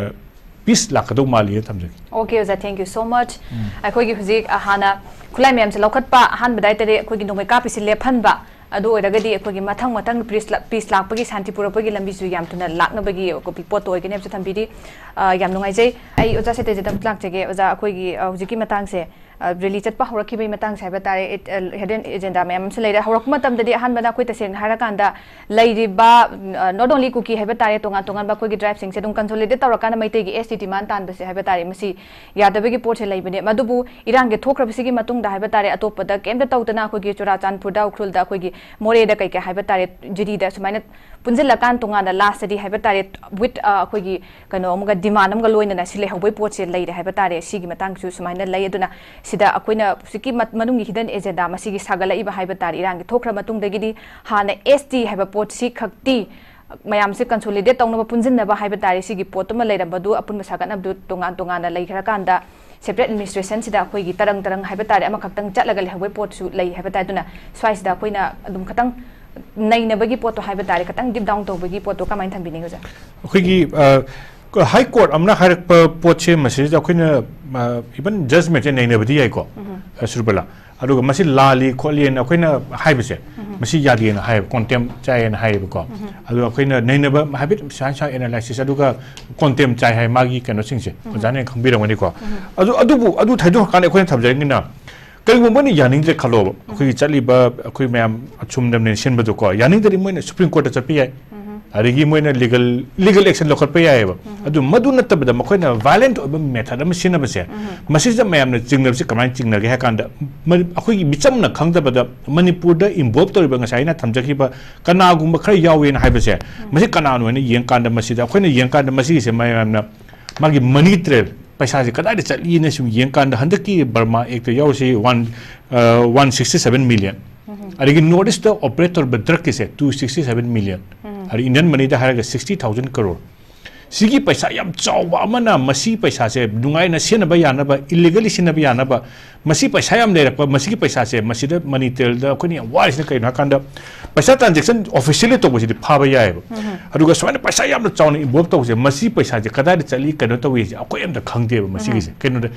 ꯄꯤꯁ ꯂꯥꯛꯀꯗꯧ ꯃꯥꯜꯂꯤꯅ ꯊꯝꯖꯒꯦ꯫ Okay, ꯑꯣꯖꯥ, thank you so much. ꯑꯩꯈꯣꯏꯒꯤ ꯍꯧꯖꯤꯛ ꯑ, ꯍꯥꯟꯅ ꯈꯨꯠꯂꯥꯏ ꯃꯌꯥꯝꯁꯦ ꯂꯧꯈꯠꯄ, ꯑꯍꯥꯟꯕꯗ ꯍꯥꯏꯇꯥꯔꯦ ꯑꯩꯈꯣꯏꯒꯤ ꯅꯣꯡꯃꯩ ꯀꯥꯞꯄꯤꯁꯤ ꯂꯦꯞꯍꯟꯕ, ꯑꯗꯨ ꯑꯣꯏꯔꯒꯗꯤ ꯑꯩꯈꯣꯏꯒꯤ ꯃꯊꯪ ꯃꯊꯪ ꯄꯤꯁ ꯂꯥꯛ- ꯄꯤꯁ ꯂꯥꯛꯄꯒꯤ ꯁꯥꯟꯇꯤ ꯄꯨꯔꯛꯄꯒꯤ ꯂꯝꯕꯤꯁꯨ ꯌꯥꯝ ꯊꯨꯅ ꯂꯥꯛꯅꯕꯒꯤ ꯄꯣꯠꯇꯣ ꯑꯣꯏꯒꯅꯤ ꯍꯥꯏꯕꯁꯨ ꯊꯝꯕꯤꯔꯤ꯫ ꯑ, ꯌꯥꯝ ꯅꯨꯡꯉꯥꯏꯖꯩ꯫ ꯑꯩ ꯑꯣꯖꯥ ꯁꯇꯦꯖꯤꯗ ꯑꯃꯨꯛ ꯂꯥꯛꯆꯒꯦ꯫ ꯑꯣꯖꯥ, ꯑꯩꯈꯣꯏꯒꯤ ꯑ, ꯍꯧꯖꯤꯛꯀꯤ ꯃꯇꯥꯡꯁꯦ, ꯑ, ꯔꯦꯂꯤ ꯆꯠꯄ ꯍꯧꯔꯛꯈꯤꯕꯒꯤ ꯃꯇꯥꯡꯁꯦ ꯍꯥꯏꯕ ꯇꯥꯔꯦ, ꯍꯤꯗꯟ ꯑꯦꯖꯦꯟꯗꯥ ꯃꯌꯥꯝ ꯑꯃꯁꯨ ꯂꯩꯔꯦ꯫ ꯍꯧꯔꯛꯄ ꯃꯇꯝꯗꯗꯤ ꯑꯍꯥꯟꯕꯗ ꯑꯩꯈꯣꯏ ꯇꯁꯦꯡꯅ ꯍꯥꯏꯔꯀꯥꯟꯗ ꯂꯩꯔꯤꯕ, not only ꯀꯨꯀꯤ ꯍꯥꯏꯕ ꯇꯥꯔꯦ, ꯇꯣꯉꯥꯟ ꯇꯣꯉꯥꯟꯕ ꯑꯩꯈꯣꯏꯒꯤ ꯇ꯭ꯔꯥꯏꯕꯁꯤꯡꯁꯦ ꯑꯗꯨꯝ ꯀꯟꯁꯣꯂꯤꯗꯦꯠ ꯇꯧꯔꯀꯥꯟꯗ ꯃꯩꯇꯩꯒꯤ ꯑꯦꯁ ꯇꯤ ꯗꯤꯃꯥꯟ ꯇꯥꯟꯕꯁꯦ ꯍꯥꯏꯕ ꯇꯥꯔꯦ, ꯃꯁꯤ ꯌꯥꯗꯕꯒꯤ ꯄꯣꯠꯁꯦ ꯂꯩꯕꯅꯦ꯫ ꯃꯗꯨꯕꯨ ꯏꯔꯥꯡꯒꯤ ꯊꯣꯛꯈ꯭ꯔꯕꯁꯤꯒꯤ ꯃꯇꯨꯡꯗ ꯍꯥꯏꯕ ꯇꯥꯔꯦ, ꯑꯇꯣꯞꯄꯗ ꯀꯩꯝꯇ ꯇꯧꯗꯅ ꯑꯩꯈꯣꯏꯒꯤ ꯆꯨꯔꯥꯆꯥꯟꯄꯨꯔꯗ, ꯎꯈ꯭ꯔꯨꯜꯗ, ꯑꯩꯈꯣꯏꯒꯤ ꯃꯣꯔꯦꯗ ꯀꯩꯀꯩ ꯍꯥꯏꯕ ꯇꯥꯔꯦ, ꯖꯤꯔꯤꯗ ꯁꯨꯃꯥꯏꯅ ꯄꯨꯟꯁꯤꯜꯂꯀꯥꯟ ꯇꯣꯉꯥꯟꯅ ꯂꯥꯁꯇꯗꯤ ꯍꯥꯏꯕ ꯇꯥꯔꯦ, ꯋꯤꯠ ꯑꯩꯈꯣꯏꯒꯤ ꯀꯩꯅꯣ ꯑꯃꯒ, ꯗꯤꯃꯥꯟ ꯑꯃꯒ ꯂꯣꯏꯅꯅ ꯁꯤ ꯂꯩꯍꯧꯕꯒꯤ ꯄꯣꯠꯁꯦ ꯂꯩꯔꯦ ꯍꯥꯏꯕ ꯇꯥꯔꯦ꯫ ꯁꯤꯒꯤ ꯃꯇꯥꯡꯁꯨ ꯁꯨꯃꯥꯏꯅ ꯂꯩ꯫ ꯑꯗꯨꯅ ꯁꯤꯗ ꯑꯩꯈꯣꯏꯅ ꯍꯧꯖꯤꯛꯀꯤ ꯃ- ꯃꯅꯨꯡꯒꯤ ꯍꯤꯗꯟ ꯑꯦꯖꯦꯟꯗꯥ ꯃꯁꯤꯒꯤ ꯁꯥꯒꯠꯂꯛꯏꯕ ꯍꯥꯏꯕ ꯇꯥꯔꯦ, ꯏꯔꯥꯡꯒꯤ ꯊꯣꯛꯈ꯭ꯔ ꯃꯇꯨꯡꯗꯒꯤꯗꯤ ꯍꯥꯟꯅ ꯑꯦꯁ ꯇꯤ ꯍꯥꯏꯕ ꯄꯣꯠꯁꯤ ꯈꯛꯇꯤ ꯃꯌꯥꯝꯁꯦ ꯀꯟꯁꯣꯂꯤꯗꯦꯠ ꯇꯧꯅꯕ, ꯄꯨꯟꯁꯤꯟꯅꯕ ꯍꯥꯏꯕ ꯇꯥꯔꯦ, ꯁꯤꯒꯤ ꯄꯣꯠꯇꯨꯃ ꯂꯩꯔꯝꯕꯗꯨ, ꯑꯄꯨꯟꯕ ꯁꯥꯒꯠꯅꯕꯗꯨ ꯇꯣꯉꯥꯟ ꯇꯣꯉꯥꯟꯅ ꯂꯩꯈ꯭ꯔꯀꯥꯟꯗ, ꯁꯦꯄꯔꯦꯠ ꯑꯦꯗꯃꯤꯅꯤꯁꯇ꯭ꯔꯦꯁꯟꯁꯤꯗ ꯑꯩꯈꯣꯏꯒꯤ ꯇꯔꯪ ꯇꯔꯪ ꯍꯥꯏꯕ ꯇꯥꯔꯦ, ꯑꯃꯈꯛꯇꯪ ꯆꯠꯂꯒ ꯂꯩꯍꯧꯕꯒꯤ ꯄꯣꯠꯁꯨ ꯂꯩ ꯍꯥꯏꯕ ꯇꯥꯔꯦ꯫ ꯑꯗꯨꯅ ꯁ꯭ꯋꯥꯏꯁꯤꯗ ꯑꯩꯈꯣꯏꯅ ꯑꯗꯨꯝ ꯈꯇꯪ ꯅꯩꯅꯕꯒꯤ ꯄꯣꯠꯇꯣ ꯍꯥꯏꯕ ꯇꯥꯔꯦ, ꯈꯇꯪ ꯗꯤꯞ ꯗꯥꯎꯟ ꯇꯧꯕꯒꯤ ꯄꯣꯠꯇꯣ ꯀꯃꯥꯏꯅ ꯊꯝꯕꯤꯅꯤꯡꯉꯤ, ꯑꯣꯖꯥ? ꯑꯩꯈꯣꯏꯒꯤ ꯍꯥꯏ ꯀꯣꯔꯠ ꯑꯃꯅ ꯍꯥꯏꯔꯛꯄ ꯄꯣꯠꯁꯦ, ꯃꯁꯤꯗ ꯑꯩꯈꯣꯏꯅ ꯏꯚꯟ ꯖꯖꯃꯦꯟꯁꯦ ꯅꯩꯅꯕꯗꯤ ꯌꯥꯏꯀꯣ, ꯑ, ꯁꯨꯔꯕꯂꯥ꯫ ꯑꯗꯨꯒ ꯃꯁꯤ ꯂꯥꯜꯂꯤ ꯈꯣꯠꯂꯤꯅ ꯑꯩꯈꯣꯏꯅ ꯍꯥꯏꯕꯁꯦ, ꯃꯁꯤ ꯌꯥꯗꯦꯅ ꯍꯥꯏꯌꯦꯕ, ꯀꯣꯟꯇꯦꯝ ꯆꯥꯏꯌꯦꯅ ꯍꯥꯏꯌꯦꯕꯀꯣ꯫ ꯑꯗꯣ ꯑꯩꯈꯣꯏꯅ ꯅꯩꯅꯕ ꯍꯥꯏꯐꯦꯠ ꯁꯥꯏꯟ ꯁꯥꯏꯟ ꯑꯦꯅꯥꯂꯥꯏꯁꯤꯁ, ꯑꯗꯨꯒ ꯀꯣꯟꯇꯦꯝ ꯆꯥꯏ ꯍꯥꯏ, ꯃꯥꯒꯤ ꯀꯩꯅꯣꯁꯤꯡꯁꯦ ꯑꯣꯖꯥꯅ ꯈꯪꯕꯤꯔꯝꯒꯅꯤꯀꯣ꯫ ꯑꯗꯨ, ꯑꯗꯨꯕꯨ ꯑꯗꯨ ꯊꯩꯗꯣꯛꯈ꯭ꯔꯀꯥꯟꯗ ꯑꯩꯈꯣꯏꯅ ꯊꯝꯖꯅꯤꯡꯉꯤꯅ, ꯀꯔꯤꯒꯨꯝꯕ ꯃꯣꯏꯅ ꯌꯥꯅꯤꯡꯗ꯭ꯔꯦ ꯈꯜꯂꯣꯕ, ꯑꯩꯈꯣꯏꯒꯤ ꯆꯠꯂꯤꯕ ꯑꯩꯈꯣꯏ ꯃꯌꯥꯝ ꯑꯁꯨꯝꯅ ꯁꯤꯟꯕꯗꯨꯀꯣ, ꯌꯥꯅꯤꯡꯗ꯭ꯔꯗꯤ ꯃꯣꯏꯅ ꯁꯨꯄ꯭ꯔꯤꯝ ꯀꯣꯔꯠꯇ ꯆꯠꯄ ꯌꯥꯏ, ꯑꯗꯒꯤ ꯃꯣꯏꯅ ꯂꯤꯒꯜ, ꯂꯤꯒꯜ ꯑꯦꯛꯁꯟ ꯂꯧꯈꯠꯄ ꯌꯥꯏꯑꯕ꯫ ꯑꯗꯨ ꯃꯗꯨ ꯅꯠꯇꯕꯗ ꯃꯈꯣꯏꯅ ꯚꯥꯏꯂꯦꯟꯠ ꯑꯣꯏꯕ ꯃꯦꯊꯠ ꯑꯃ ꯁꯤꯖꯤꯟꯅꯕꯁꯦ, ꯃꯁꯤꯗ ꯃꯌꯥꯝꯅ ꯆꯤꯡꯅꯕꯁꯤ ꯀꯃꯥꯏꯅ ꯆꯤꯡꯅꯒꯦ ꯍꯥꯏ ꯀꯥꯟꯗ, ꯃ-, ꯑꯩꯈꯣꯏꯒꯤ ꯃꯤꯆꯝꯅ ꯈꯪꯗꯕꯗ ꯃꯅꯤꯄꯨꯔꯗ ꯏꯟꯚꯣꯜꯕ ꯇꯧꯔꯤꯕ ꯉꯁꯥꯏ ꯑꯩꯅ ꯊꯝꯖꯈꯤꯕ ꯀꯅꯥꯒꯨꯝꯕ ꯈꯔ ꯌꯥꯎꯋꯦꯅ ꯍꯥꯏꯕꯁꯦ, ꯃꯁꯤ ꯀꯅꯥꯅꯣ ꯍꯥꯏꯅ ꯌꯦꯡꯀꯥꯟꯗ, ꯃꯁꯤꯗ ꯑꯩꯈꯣꯏꯅ ꯌꯦꯡꯀꯥꯟꯗ ꯃꯁꯤꯒꯤꯁꯦ ꯃꯌꯥꯝꯅ ꯃꯥꯒꯤ ꯃꯅꯤ ꯇ꯭ꯔꯦꯜ, ꯄꯩꯁꯥꯁꯦ ꯀꯗꯥꯏꯗ ꯆꯠꯂꯤꯅ ꯁꯨꯝ ꯌꯦꯡꯀꯥꯟꯗ, ꯍꯟꯗꯛꯀꯤ ꯕꯔꯃꯥ ꯑꯦꯛꯇ ꯌꯥꯎꯔꯤꯁꯤ one, one sixty seven million, ꯑꯗꯒꯤ ꯅꯣꯔꯠ ꯏꯁꯇ ꯑꯣꯄꯔꯦꯠ ꯇꯧꯔꯤꯕ ꯗ꯭ꯔꯒꯀꯤꯁꯦ ꯇꯨ ꯁꯤꯛꯁꯇꯤ ꯁꯚꯦꯟ ꯃꯤꯂꯤꯌꯟ, ꯑꯗꯩ ꯏꯟꯗꯤꯌꯟ ꯃꯅꯤꯗ ꯍꯥꯏꯔꯒ ꯁꯤꯛꯁꯇꯤ ꯊꯥꯎꯖꯟ ꯀꯔꯣꯔ꯫ ꯁꯤꯒꯤ ꯄꯩꯁꯥ ꯌꯥꯝ ꯆꯥꯎꯕ ꯑꯃꯅ ꯃꯁꯤ ꯄꯩꯁꯥꯁꯦ ꯅꯨꯡꯉꯥꯏꯅ ꯁꯤꯖꯤꯟꯅꯕ ꯌꯥꯅꯕ, illegally ꯁꯤꯖꯤꯟꯅꯕ ꯌꯥꯅꯕ, ꯃꯁꯤ ꯄꯩꯁꯥ ꯌꯥꯝ ꯂꯩꯔꯛꯄ, ꯃꯁꯤꯒꯤ ꯄꯩꯁꯥꯁꯦ, ꯃꯁꯤꯗ ꯃꯅꯤꯇꯦꯜꯗ ꯑꯩꯈꯣꯏꯅ ꯌꯥꯝ ꯋꯥꯔꯤꯁꯤꯅ ꯀꯩꯅꯣ ꯍꯥꯏꯀꯥꯟꯗ, ꯄꯩꯁꯥ transaction officially ꯇꯧꯕꯁꯤꯗꯤ ꯐꯥꯕ ꯌꯥꯏꯑꯕ꯫ ꯑꯗꯨꯒ ꯁꯨꯃꯥꯏꯅ ꯄꯩꯁꯥ ꯌꯥꯝꯅ ꯆꯥꯎꯅ involve ꯇꯧꯕꯁꯦ, ꯃꯁꯤ ꯄꯩꯁꯥꯁꯦ ꯀꯗꯥꯏꯗ ꯆꯠꯂꯤ, ꯀꯩꯅꯣ ꯇꯧꯏꯁꯦ ꯑꯩꯈꯣꯏ ꯑꯝꯇ ꯈꯪꯗꯦꯕ ꯃꯁꯤꯒꯤꯁꯦ꯫ ꯀꯩꯅꯣꯗ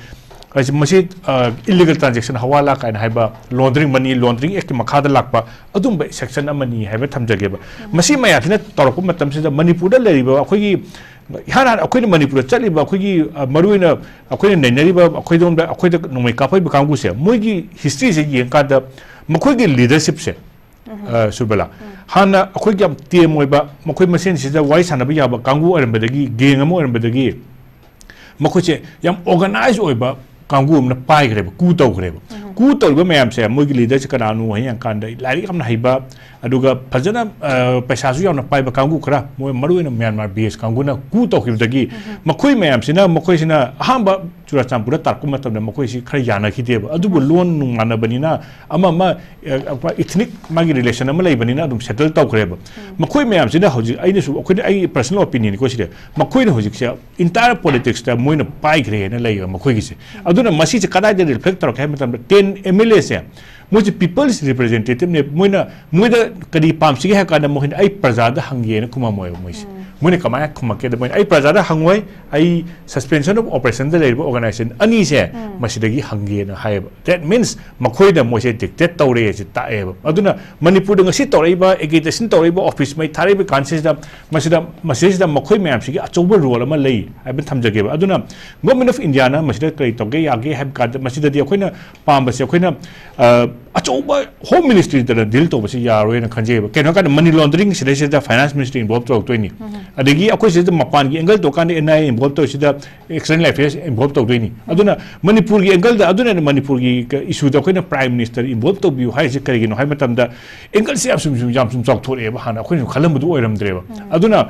ꯍꯥꯏꯁꯦ, ꯃꯁꯤ, ꯑ, illegal transaction, ꯍꯋꯥꯂꯥ ꯀꯥꯏꯅ ꯍꯥꯏꯕ, laundering, money laundering act ꯀꯤ ꯃꯈꯥꯗ ꯂꯥꯛꯄ ꯑꯗꯨꯝꯕ section ꯑꯃꯅꯤ ꯍꯥꯏꯕ ꯊꯝꯖꯒꯦꯕ꯫ ꯃꯁꯤ ꯃꯌꯥꯝꯁꯤꯅ ꯇꯧꯔꯛꯄ ꯃꯇꯝꯁꯤꯗ ꯃꯅꯤꯄꯨꯔꯗ ꯂꯩꯔꯤꯕ ꯑꯩꯈꯣꯏꯒꯤ, ꯏꯍꯥꯟ ꯍꯥꯟꯅ ꯑꯩꯈꯣꯏꯅ ꯃꯅꯤꯄꯨꯔꯗ ꯆꯠꯂꯤꯕ ꯑꯩꯈꯣꯏꯒꯤ, ꯑ, ꯃꯔꯨꯑꯣꯏꯅ ꯑꯩꯈꯣꯏꯅ ꯅꯩꯅꯔꯤꯕ, ꯑꯩꯈꯣꯏꯗꯣꯝꯗ, ꯑꯩꯈꯣꯏꯗ ꯅꯣꯡꯃꯩ ꯀꯥꯞꯄꯛꯏꯕ ꯀꯥꯡꯕꯨꯁꯦ, ꯃꯣꯏꯒꯤ history ꯁꯦ ꯌꯦꯡꯀꯥꯟꯗ ꯃꯈꯣꯏꯒꯤ leadership ꯁꯦ, ꯑ, ꯁꯨꯔꯕꯂꯥ, ꯍꯥꯟꯅ ꯑꯩꯈꯣꯏꯒꯤ ꯌꯥꯝ tame ꯑꯣꯏꯕ, ꯃꯈꯣꯏ ꯃꯁꯦꯟꯁꯤꯗ ꯋꯥꯔꯤ ꯁꯥꯟꯅꯕ ꯌꯥꯕ ꯀꯥꯡꯕꯨ ꯑꯣꯏꯔꯝꯕꯗꯒꯤ, gang ꯑꯃ ꯑꯣꯏꯔꯝꯕꯗꯒꯤ, ꯃꯈꯣꯏꯁꯦ ꯌꯥꯝ organize ꯑꯣꯏꯕ ꯀꯥꯡꯕꯨ ꯑꯃꯅ ꯄꯥꯏꯈ꯭ꯔꯦꯕ, coup ꯇꯧꯈ꯭ꯔꯦꯕ꯫ Coup ꯇꯧꯔꯤꯕ ꯃꯌꯥꯝꯁꯦ, ꯃꯣꯏꯒꯤ leader ꯁꯦ ꯀꯅꯥꯅꯣ ꯍꯥꯏ ꯌꯦꯡꯀꯥꯟꯗ, ꯂꯥꯏꯔꯤꯛ ꯌꯥꯝꯅ ꯍꯩꯕ, ꯑꯗꯨꯒ ꯐꯖꯅ, ꯑ, ꯄꯩꯁꯥꯁꯨ ꯌꯥꯝꯅ ꯄꯥꯏꯕ ꯀꯥꯡꯕꯨ ꯈꯔ, ꯃꯣꯏ ꯃꯔꯨꯑꯣꯏꯅ Myanmar base ꯀꯥꯡꯕꯨꯅ coup ꯇꯧꯈꯤꯕꯗꯒꯤ, ꯃꯈꯣꯏ ꯃꯌꯥꯝꯁꯤꯅ, ꯃꯈꯣꯏꯁꯤꯅ ꯑꯍꯥꯟꯕ ꯆꯨꯔꯥꯆꯥꯟꯄꯨꯔꯗ ꯇꯥꯔꯛꯄ ꯃꯇꯝꯗ ꯃꯈꯣꯏꯁꯤ ꯈꯔ ꯌꯥꯅꯈꯤꯗꯦꯕ, ꯑꯗꯨꯕꯨ ꯂꯣꯟ ꯅꯨꯡ ꯃꯥꯟꯅꯕꯅꯤꯅ, ꯑꯃ ꯑꯃ, ꯑ, ethnic ꯃꯥꯒꯤ relation ꯑꯃ ꯂꯩꯕꯅꯤꯅ ꯑꯗꯨꯝ settle ꯇꯧꯈ꯭ꯔꯦꯕ꯫ ꯃꯈꯣꯏ ꯃꯌꯥꯝꯁꯤꯅ ꯍꯧꯖꯤꯛ, ꯑꯩꯅꯁꯨ, ꯑꯩꯈꯣꯏꯅ, ꯑꯩꯒꯤ personal opinion ꯅꯤꯀꯣ ꯁꯤꯗꯤ, ꯃꯈꯣꯏꯅ ꯍꯧꯖꯤꯛꯁꯦ entire politics ꯇ ꯃꯣꯏꯅ ꯄꯥꯏꯈ꯭ꯔꯦꯅ ꯂꯩꯌꯦꯕ ꯃꯈꯣꯏꯒꯤꯁꯦ꯫ ꯑꯗꯨꯅ ꯃꯁꯤꯁꯦ ꯀꯗꯥꯏꯗ reflect ꯇꯧꯔꯛꯀꯦ ꯍꯥꯏꯕ ꯃꯇꯝꯗ, ten M L A ꯁꯦ, ꯃꯣꯏꯁꯦ people's representative ꯅꯦ꯫ ꯃꯣꯏꯅ, ꯃꯣꯏꯗ ꯀꯔꯤ ꯄꯥꯝꯁꯤꯒꯦ ꯍꯥꯏ ꯀꯥꯟꯗ, ꯃꯈꯣꯏꯅ "ꯑꯩ ꯄ꯭ꯔꯖꯥꯗ ꯍꯪꯒꯦꯅ" ꯈꯨꯝꯃꯝꯃꯣꯏꯕ ꯃꯣꯏꯁꯦ꯫ ꯃꯣꯏꯅ ꯀꯃꯥꯏꯅ ꯈꯨꯝꯃꯛꯀꯦꯗ, ꯃꯣꯏꯅ "ꯑꯩ ꯄ꯭ꯔꯖꯥꯗ ꯍꯪꯉꯣꯏ, ꯑꯩ suspension of operation ꯗ ꯂꯩꯔꯤꯕ organization ꯑꯅꯤꯁꯦ, ꯃꯁꯤꯗꯒꯤ ꯍꯪꯒꯦꯅ" ꯍꯥꯏꯌꯦꯕ꯫ That means ꯃꯈꯣꯏꯅ ꯃꯣꯏꯁꯦ dictate ꯇꯧꯔꯦ ꯁꯤ ꯇꯥꯛꯑꯦꯕ꯫ ꯑꯗꯨꯅ ꯃꯅꯤꯄꯨꯔꯗ ꯉꯁꯤ ꯇꯧꯔꯛꯏꯕ, agitation ꯇꯧꯔꯛꯏꯕ, office ꯃꯩ ꯊꯥꯔꯛꯏꯕ ꯀꯥꯟꯁꯤꯗ, ꯃꯁꯤꯗ, ꯃꯁꯤꯗꯩꯁꯤꯗ ꯃꯈꯣꯏ ꯃꯌꯥꯝꯁꯤꯒꯤ ꯑꯆꯧꯕ role ꯑꯃ ꯂꯩ ꯍꯥꯏꯕ ꯊꯝꯖꯒꯦꯕ꯫ ꯑꯗꯨꯅ Government of India ꯅ ꯃꯁꯤꯗ ꯀꯔꯤ ꯇꯧꯒꯦ ꯌꯥꯒꯦ ꯍꯥꯏꯕ ꯀꯥꯟꯗ, ꯃꯁꯤꯗꯗꯤ ꯑꯩꯈꯣꯏꯅ ꯄꯥꯝꯕꯁꯦ, ꯑꯩꯈꯣꯏꯅ, ꯑ, ꯑꯆꯧꯕ Home Ministry ꯗꯅ deal ꯇꯧꯕꯁꯤ ꯌꯥꯔꯣꯏꯅ ꯈꯟꯖꯩꯕ꯫ ꯀꯩꯅꯣ ꯍꯥꯏ ꯀꯥꯟꯗ, money laundering ꯁꯤꯗꯩꯁꯤꯗ Finance Ministry involve ꯇꯧꯔꯛꯇꯣꯏꯅꯤ꯫ ꯑꯗꯒꯤ ꯑꯩꯈꯣꯏ ꯁꯤꯗ ꯃꯄꯥꯟꯒꯤ angle ꯇꯧꯔꯀꯥꯟꯗ N I A involve ꯇꯧꯔꯤꯁꯤꯗ External Affairs involve ꯇꯧꯗꯣꯏꯅꯤ꯫ ꯑꯗꯨꯅ ꯃꯅꯤꯄꯨꯔꯒꯤ angle ꯗ, ꯑꯗꯨꯅ ꯃꯅꯤꯄꯨꯔꯒꯤ issue ꯗ ꯑꯩꯈꯣꯏꯅ Prime Minister involve ꯇꯧꯕꯤꯌꯨ ꯍꯥꯏꯔꯤꯁꯦ ꯀꯔꯤꯒꯤꯅꯣ ꯍꯥꯏꯕ ꯃꯇꯝꯗ, angle ꯁꯦ ꯌꯥꯝ ꯁꯨꯝ, ꯁꯨꯝ, ꯌꯥꯝ ꯁꯨꯝ ꯆꯥꯎꯊꯣꯔꯛꯑꯦꯕ꯫ ꯍꯥꯟꯅ ꯑꯩꯈꯣꯏꯅ ꯁꯨꯝ ꯈꯜꯂꯝꯕꯗꯨ ꯑꯣꯏꯔꯝꯗ꯭ꯔꯦꯕ꯫ ꯑꯗꯨꯅ,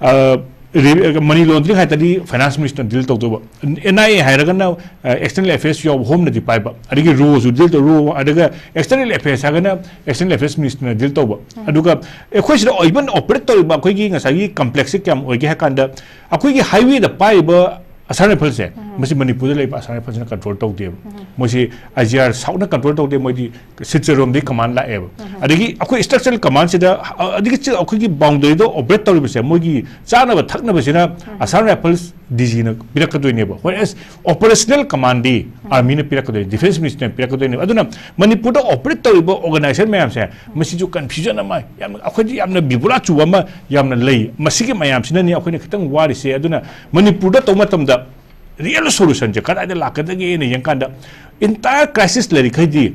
ꯑ, ꯔꯦ-, ꯃꯅꯤ ꯂꯣꯟꯗ꯭ꯔꯤꯡ ꯍꯥꯏ ꯇꯥꯔꯗꯤ finance ꯃꯤꯅꯤꯁꯇꯔꯅ deal ꯇꯧꯗꯧꯕ, and I A ꯍꯥꯏꯔꯒꯅ ꯑꯦꯛꯁꯇꯔꯅꯦꯜ ꯑꯦꯐꯦꯌꯔꯁ ꯌꯥꯎꯕ, ꯍꯣꯝꯅꯗꯤ ꯄꯥꯏꯕ, ꯑꯗꯒꯤ ꯔꯣꯁꯨ ꯗꯤꯜ ꯇꯧ, ꯔꯣ, ꯑꯗꯨꯒ ꯑꯦꯛꯁꯇꯔꯅꯦꯜ ꯑꯦꯐꯦꯌꯔꯁ ꯍꯥꯏꯔꯒꯅ ꯑꯦꯛꯁꯇꯔꯅꯦꯜ ꯑꯦꯐꯦꯌꯔꯁ ꯃꯤꯅꯤꯁꯇꯔꯅ ꯗꯤꯜ ꯇꯧꯕ꯫ ꯑꯗꯨꯒ ꯑꯩꯈꯣꯏ ꯁꯤꯗ ꯏꯚꯟ ꯑꯣꯄꯔꯦꯠ ꯇꯧꯔꯤꯕ ꯑꯩꯈꯣꯏꯒꯤ ꯉꯁꯥꯏꯒꯤ ꯀꯝꯄ꯭ꯂꯦꯛꯁꯁꯦ ꯀꯌꯥꯝ ꯑꯣꯏꯒꯦ ꯍꯥꯏ ꯀꯥꯟꯗ, ꯑꯩꯈꯣꯏꯒꯤ ꯍꯥꯏꯋꯦꯗ ꯄꯥꯏꯔꯤꯕ ꯑꯁꯥꯝ ꯔꯥꯏꯐꯜꯁꯦ, ꯃꯁꯤ ꯃꯅꯤꯄꯨꯔꯗ ꯂꯩꯕ ꯑꯁꯥꯝ ꯔꯥꯏꯐꯜꯁꯤꯅ ꯀꯟꯇ꯭ꯔꯣꯜ ꯇꯧꯗꯦꯕ꯫ ꯃꯣꯏꯁꯤ ꯑꯥꯏ ꯖꯤ ꯑꯥꯔ ꯁꯥꯎꯠꯅ ꯀꯟꯇ꯭ꯔꯣꯜ ꯇꯧꯗꯦ, ꯃꯣꯏꯗꯤ ꯁꯤꯜꯆꯔꯔꯣꯝꯗꯒꯤ ꯀꯃꯥꯟ ꯂꯥꯛꯑꯦꯕ꯫ ꯑꯗꯒꯤ ꯑꯩꯈꯣꯏ ꯁ꯭ꯇ꯭ꯔꯛꯆꯔꯦꯜ ꯀꯃꯥꯟꯁꯤꯗ, ꯑ, ꯑꯗꯒꯤ ꯆ-, ꯑꯩꯈꯣꯏꯒꯤ ꯕꯥꯎꯟꯗꯔꯤꯗ ꯑꯣꯄꯔꯦꯠ ꯇꯧꯔꯤꯕꯁꯦ, ꯃꯣꯏꯒꯤ ꯆꯥꯅꯕ ꯊꯛꯅꯕꯁꯤꯅ ꯑꯁꯥꯝ ꯔꯥꯏꯐꯜꯁ ꯗꯤ ꯖꯤꯅ ꯄꯤꯔꯛꯀꯗꯣꯏꯅꯦꯕ꯫ Whereas operational command-ꯗꯤ ꯑꯥꯔꯃꯤꯅ ꯄꯤꯔꯛꯀꯗꯣꯏꯅꯤ, ꯗꯤꯐꯦꯟꯁ ꯃꯤꯅꯤꯁꯇꯔꯅ ꯄꯤꯔꯛꯀꯗꯣꯏꯅꯦꯕ꯫ ꯑꯗꯨꯅ ꯃꯅꯤꯄꯨꯔꯗ ꯑꯣꯄꯔꯦꯠ ꯇꯧꯔꯤꯕ ꯑꯣꯔꯒꯅꯥꯏꯖꯦꯁꯟ ꯃꯌꯥꯝꯁꯦ, ꯃꯁꯤꯁꯨ ꯀꯟꯐ꯭ꯌꯨꯖꯟ ꯑꯃ, ꯌꯥꯝꯅ, ꯑꯩꯈꯣꯏꯗ ꯌꯥꯝꯅ ꯕꯤꯕꯨꯔꯥ ꯆꯨꯕ ꯑꯃ ꯌꯥꯝꯅ ꯂꯩ꯫ ꯃꯁꯤꯒꯤ ꯃꯌꯥꯝꯁꯤꯅꯅꯤ ꯑꯩꯈꯣꯏꯅ ꯈꯤꯇꯪ ꯋꯥꯔꯤꯁꯦ꯫ ꯑꯗꯨꯅ ꯃꯅꯤꯄꯨꯔꯗ ꯇꯧꯕ ꯃꯇꯝꯗ ꯔꯤꯌꯦꯜ ꯁꯣꯂꯨꯁꯟꯁꯦ ꯀꯗꯥꯏꯗ ꯂꯥꯛꯀꯗꯒꯦꯅ ꯌꯦꯡꯀꯥꯟꯗ, ꯏꯟꯇꯥꯌꯔ ꯀ꯭ꯔꯥꯏꯁꯤꯁ ꯂꯩꯔꯤꯈꯩꯗꯤ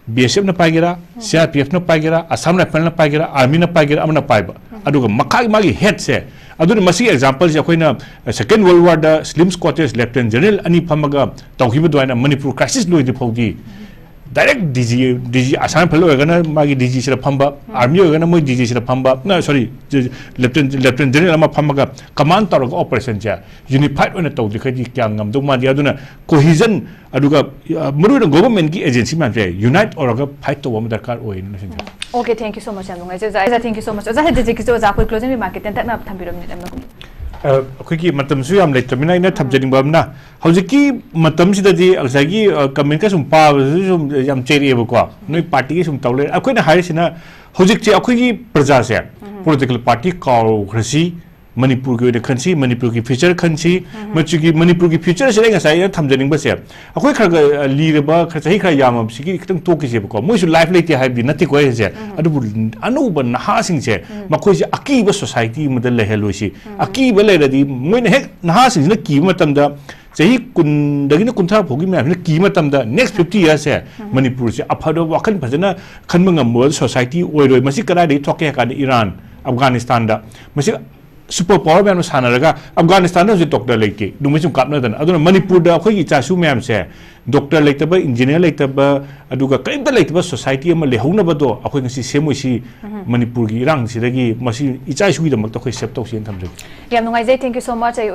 ꯕꯤ ꯑꯦꯁ ꯑꯦꯐꯅ ꯄꯥꯏꯒꯦꯔꯥ, ꯁꯤ ꯑꯥꯔ ꯄꯤ ꯑꯦꯐꯅ ꯄꯥꯏꯒꯦꯔꯥ, ꯑꯁꯥꯝ ꯔꯥꯏꯐꯜꯅ ꯄꯥꯏꯒꯦꯔꯥ, ꯑꯥꯔꯃꯤꯅ ꯄꯥꯏꯒꯦꯔꯥ, ꯑꯃꯅ ꯄꯥꯏꯕ꯫ ꯑꯗꯨꯒ ꯃꯈꯥꯒꯤ ꯃꯥꯒꯤ ꯍꯦꯗꯁꯦ, ꯑꯗꯨꯅ ꯃꯁꯤꯒꯤ ꯑꯦꯛꯖꯥꯝꯄꯜꯁꯦ ꯑꯩꯈꯣꯏꯅ ꯁꯦꯀꯦꯟ ꯋꯥꯔꯜ ꯋꯥꯔꯗ ꯁ꯭ꯂꯤꯝꯁ ꯀ꯭ꯋꯥꯇꯔꯁ ꯂꯦꯐꯇꯦꯅꯦꯟ ꯖꯦꯅꯔꯦꯜ ꯑꯅꯤ ꯐꯝꯃꯒ ꯇꯧꯈꯤꯕ ꯑꯗꯨꯃꯥꯏꯅ ꯃꯅꯤꯄꯨꯔ ꯀ꯭ꯔꯥꯏꯁꯤꯁ ꯂꯣꯏꯗ꯭ꯔꯤ ꯐꯥꯎꯗꯤ direct D G, D G Assam rifle ꯑꯣꯏꯔꯒꯅ ꯃꯥꯒꯤ ꯗꯤ ꯖꯤ ꯁꯤꯗ ꯐꯝꯕ, ꯑꯥꯔꯃꯤ ꯑꯣꯏꯔꯒꯅ ꯃꯣꯏ ꯗꯤ ꯖꯤ ꯁꯤꯗ ꯐꯝꯕ, ꯅ, ꯁꯣꯔꯤ, ꯂꯦꯐꯇꯦꯅꯦꯟ, ꯂꯦꯐꯇꯦꯅꯦꯟ ꯖꯦꯅꯔꯦꯜ ꯑꯃ ꯐꯝꯃꯒ ꯀꯃꯥꯟ ꯇꯧꯔꯒ ꯑꯣꯄꯔꯦꯁꯟꯁꯦ ꯌꯨꯅꯤꯐꯥꯏꯗ ꯑꯣꯏꯅ ꯇꯧꯗ꯭ꯔꯤꯈꯩꯗꯤ ꯀꯌꯥ ꯉꯝꯗꯧ ꯃꯥꯟꯗꯦ꯫ ꯑꯗꯨꯅ ꯀꯣꯍꯤꯖꯟ, ꯑꯗꯨꯒ, ꯑ, ꯃꯔꯨꯑꯣꯏꯅ ꯒꯣꯚꯔꯟꯃꯦꯟꯠꯀꯤ ꯑꯦꯖꯦꯟꯁꯤ ꯃꯌꯥꯝꯁꯦ ꯌꯨꯅꯥꯏꯠ ꯇꯧꯔꯒ ꯐꯥꯏꯠ ꯇꯧꯕ ꯑꯃ ꯗꯔꯀꯥꯔ ꯑꯣꯏꯅ ꯂꯧꯁꯤꯟꯖꯩ꯫ Okay, thank you so much, ꯌꯥꯝ ꯅꯨꯡꯉꯥꯏꯖꯩ ꯑꯣꯖꯥ꯫ ꯑꯣꯖꯥ, thank you so much꯫ ꯑꯣꯖꯥ, ꯍꯧꯖꯤꯛ ꯍꯧꯖꯤꯛꯀꯤꯁꯨ ꯑꯣꯖꯥ ꯑꯩꯈꯣꯏ closing remark ꯈꯤꯇꯪ ꯇꯛꯅ ꯊꯝꯕꯤꯔꯝꯅꯤꯅ, ꯌꯥꯝꯅ ꯀꯨꯞꯅ꯫ ꯑ, ꯑꯩꯈꯣꯏꯒꯤ ꯃꯇꯝꯁꯨ ꯌꯥꯝ ꯂꯩꯇ꯭ꯔꯕꯅꯤꯅ ꯑꯩꯅ ꯊꯝꯖꯅꯤꯡꯕ ꯑꯃꯅ, ꯍꯧꯖꯤꯛꯀꯤ ꯃꯇꯝꯁꯤꯗꯗꯤ ꯉꯁꯥꯏꯒꯤ, ꯑ, ꯀꯃꯦꯟꯀ ꯁꯨꯝ ꯄꯥꯕꯗꯁꯨ ꯁꯨꯝ ꯌꯥꯝ ꯆꯩꯔꯛꯑꯦꯕꯀꯣ, ꯅꯣꯏ ꯄꯥꯔꯇꯤꯒꯤ ꯁꯨꯝ ꯇꯧ ꯂꯩꯔꯦ꯫ ꯑꯩꯈꯣꯏꯅ ꯍꯥꯏꯔꯤꯁꯤꯅ ꯍꯧꯖꯤꯛꯁꯦ ꯑꯩꯈꯣꯏꯒꯤ ꯄ꯭ꯔꯖꯥꯁꯦ ꯄꯣꯂꯤꯇꯤꯀꯦꯜ ꯄꯥꯔꯇꯤ ꯀꯥꯎꯈ꯭ꯔꯁꯤ, ꯃꯅꯤꯄꯨꯔꯒꯤ ꯑꯣꯏꯅ ꯈꯟꯁꯤ, ꯃꯅꯤꯄꯨꯔꯒꯤ ꯐ꯭ꯌꯨꯆꯔ ꯈꯟꯁꯤ꯫ ꯃꯁꯤꯒꯤ ꯃꯅꯤꯄꯨꯔꯒꯤ ꯐ꯭ꯌꯨꯆꯔꯁꯤꯗ ꯑꯩ ꯉꯁꯥꯏ ꯑꯩꯅ ꯊꯝꯖꯅꯤꯡꯕꯁꯦ, ꯑꯩꯈꯣꯏ ꯈꯔ ꯈꯔ, ꯑ, ꯂꯤꯔꯕ, ꯈꯔ, ꯆꯍꯤ ꯈꯔ ꯌꯥꯝꯃꯕꯁꯤꯒꯤ ꯈꯤꯇꯪ ꯇꯣꯛꯈꯤꯁꯦꯕꯀꯣ꯫ ꯃꯣꯏꯁꯨ ꯂꯥꯏꯐ ꯂꯩꯇꯦ ꯍꯥꯏꯕꯗꯤ ꯅꯠꯇꯦꯀꯣ ꯑꯩ ꯍꯥꯏꯁꯦ꯫ ꯑꯗꯨꯕꯨ ꯑꯅꯧꯕ ꯅꯍꯥꯁꯤꯡꯁꯦ, ꯃꯈꯣꯏꯁꯦ ꯑꯀꯤꯕ ꯁꯣꯁꯥꯏꯇꯤ ꯑꯃꯗ ꯂꯩꯍꯜꯂꯣꯏꯁꯤ꯫ ꯑꯀꯤꯕ ꯂꯩꯔꯗꯤ ꯃꯣꯏꯅ ꯍꯦꯛ, ꯅꯍꯥꯁꯤꯡꯁꯤꯅ ꯀꯤꯕ ꯃꯇꯝꯗ, ꯆꯍꯤ ꯀꯨꯟꯗꯒꯤꯅ ꯀꯨꯟꯊ꯭ꯔꯥ ꯐꯥꯎꯒꯤ ꯃꯌꯥꯝꯁꯤꯅ ꯀꯤꯕ ꯃꯇꯝꯗ, next fifty years-ꯁꯦ ꯃꯅꯤꯄꯨꯔꯁꯦ ꯑꯐꯕ ꯋꯥꯈꯜ ꯐꯖꯅ ꯈꯟꯕ ꯉꯝꯕ ꯁꯣꯁꯥꯏꯇꯤ ꯑꯣꯏꯔꯣꯏ꯫ ꯃꯁꯤ ꯀꯗꯥꯏꯗꯒꯤ ꯊꯣꯛꯀꯦ ꯍꯥꯏ ꯀꯥꯟꯗ ꯏꯔꯥꯟ, ꯑꯐꯒꯥꯅꯤꯁꯇꯥꯟꯗ꯫ ꯃꯁꯤ ꯁꯨꯄꯔ ꯄꯥꯋꯔ ꯃꯌꯥꯝꯅ ꯁꯥꯟꯅꯔꯒ, ꯑꯐꯒꯥꯅꯤꯁꯇꯥꯟꯗ ꯍꯧꯖꯤꯛ ꯗꯣꯛꯇꯔ ꯂꯩꯇꯦ, ꯅꯣꯡꯃꯩ ꯁꯨꯝ ꯀꯥꯞꯅꯗꯅ꯫ ꯑꯗꯨꯅ ꯃꯅꯤꯄꯨꯔꯗ ꯑꯩꯈꯣꯏꯒꯤ ꯏꯆꯥ ꯏꯁꯨ ꯃꯌꯥꯝꯁꯦ ꯗꯣꯛꯇꯔ ꯂꯩꯇꯕ, ꯏꯟꯖꯤꯅꯤꯌꯔ ꯂꯩꯇꯕ, ꯑꯗꯨꯒ ꯀꯔꯤꯝꯇ ꯂꯩꯇꯕ ꯁꯣꯁꯥꯏꯇꯤ ꯑꯃ ꯂꯩꯍꯧꯅꯕꯗꯣ ꯑꯩꯈꯣꯏ ꯉꯁꯤ ꯁꯦꯝꯃꯣꯏꯁꯤ꯫ ꯃꯅꯤꯄꯨꯔꯒꯤ ꯏꯔꯥꯡꯁꯤꯗꯒꯤ ꯃꯁꯤ ꯏꯆꯥ ꯏꯁꯨꯒꯤꯗꯃꯛꯇ ꯑꯩꯈꯣꯏ ꯁꯦꯞ ꯇꯧꯁꯦꯅ ꯊꯝꯖꯒꯦ꯫ ꯌꯥꯝ ꯅꯨꯡꯉꯥꯏꯖꯩ꯫ Thank you so much꯫ ꯑꯩ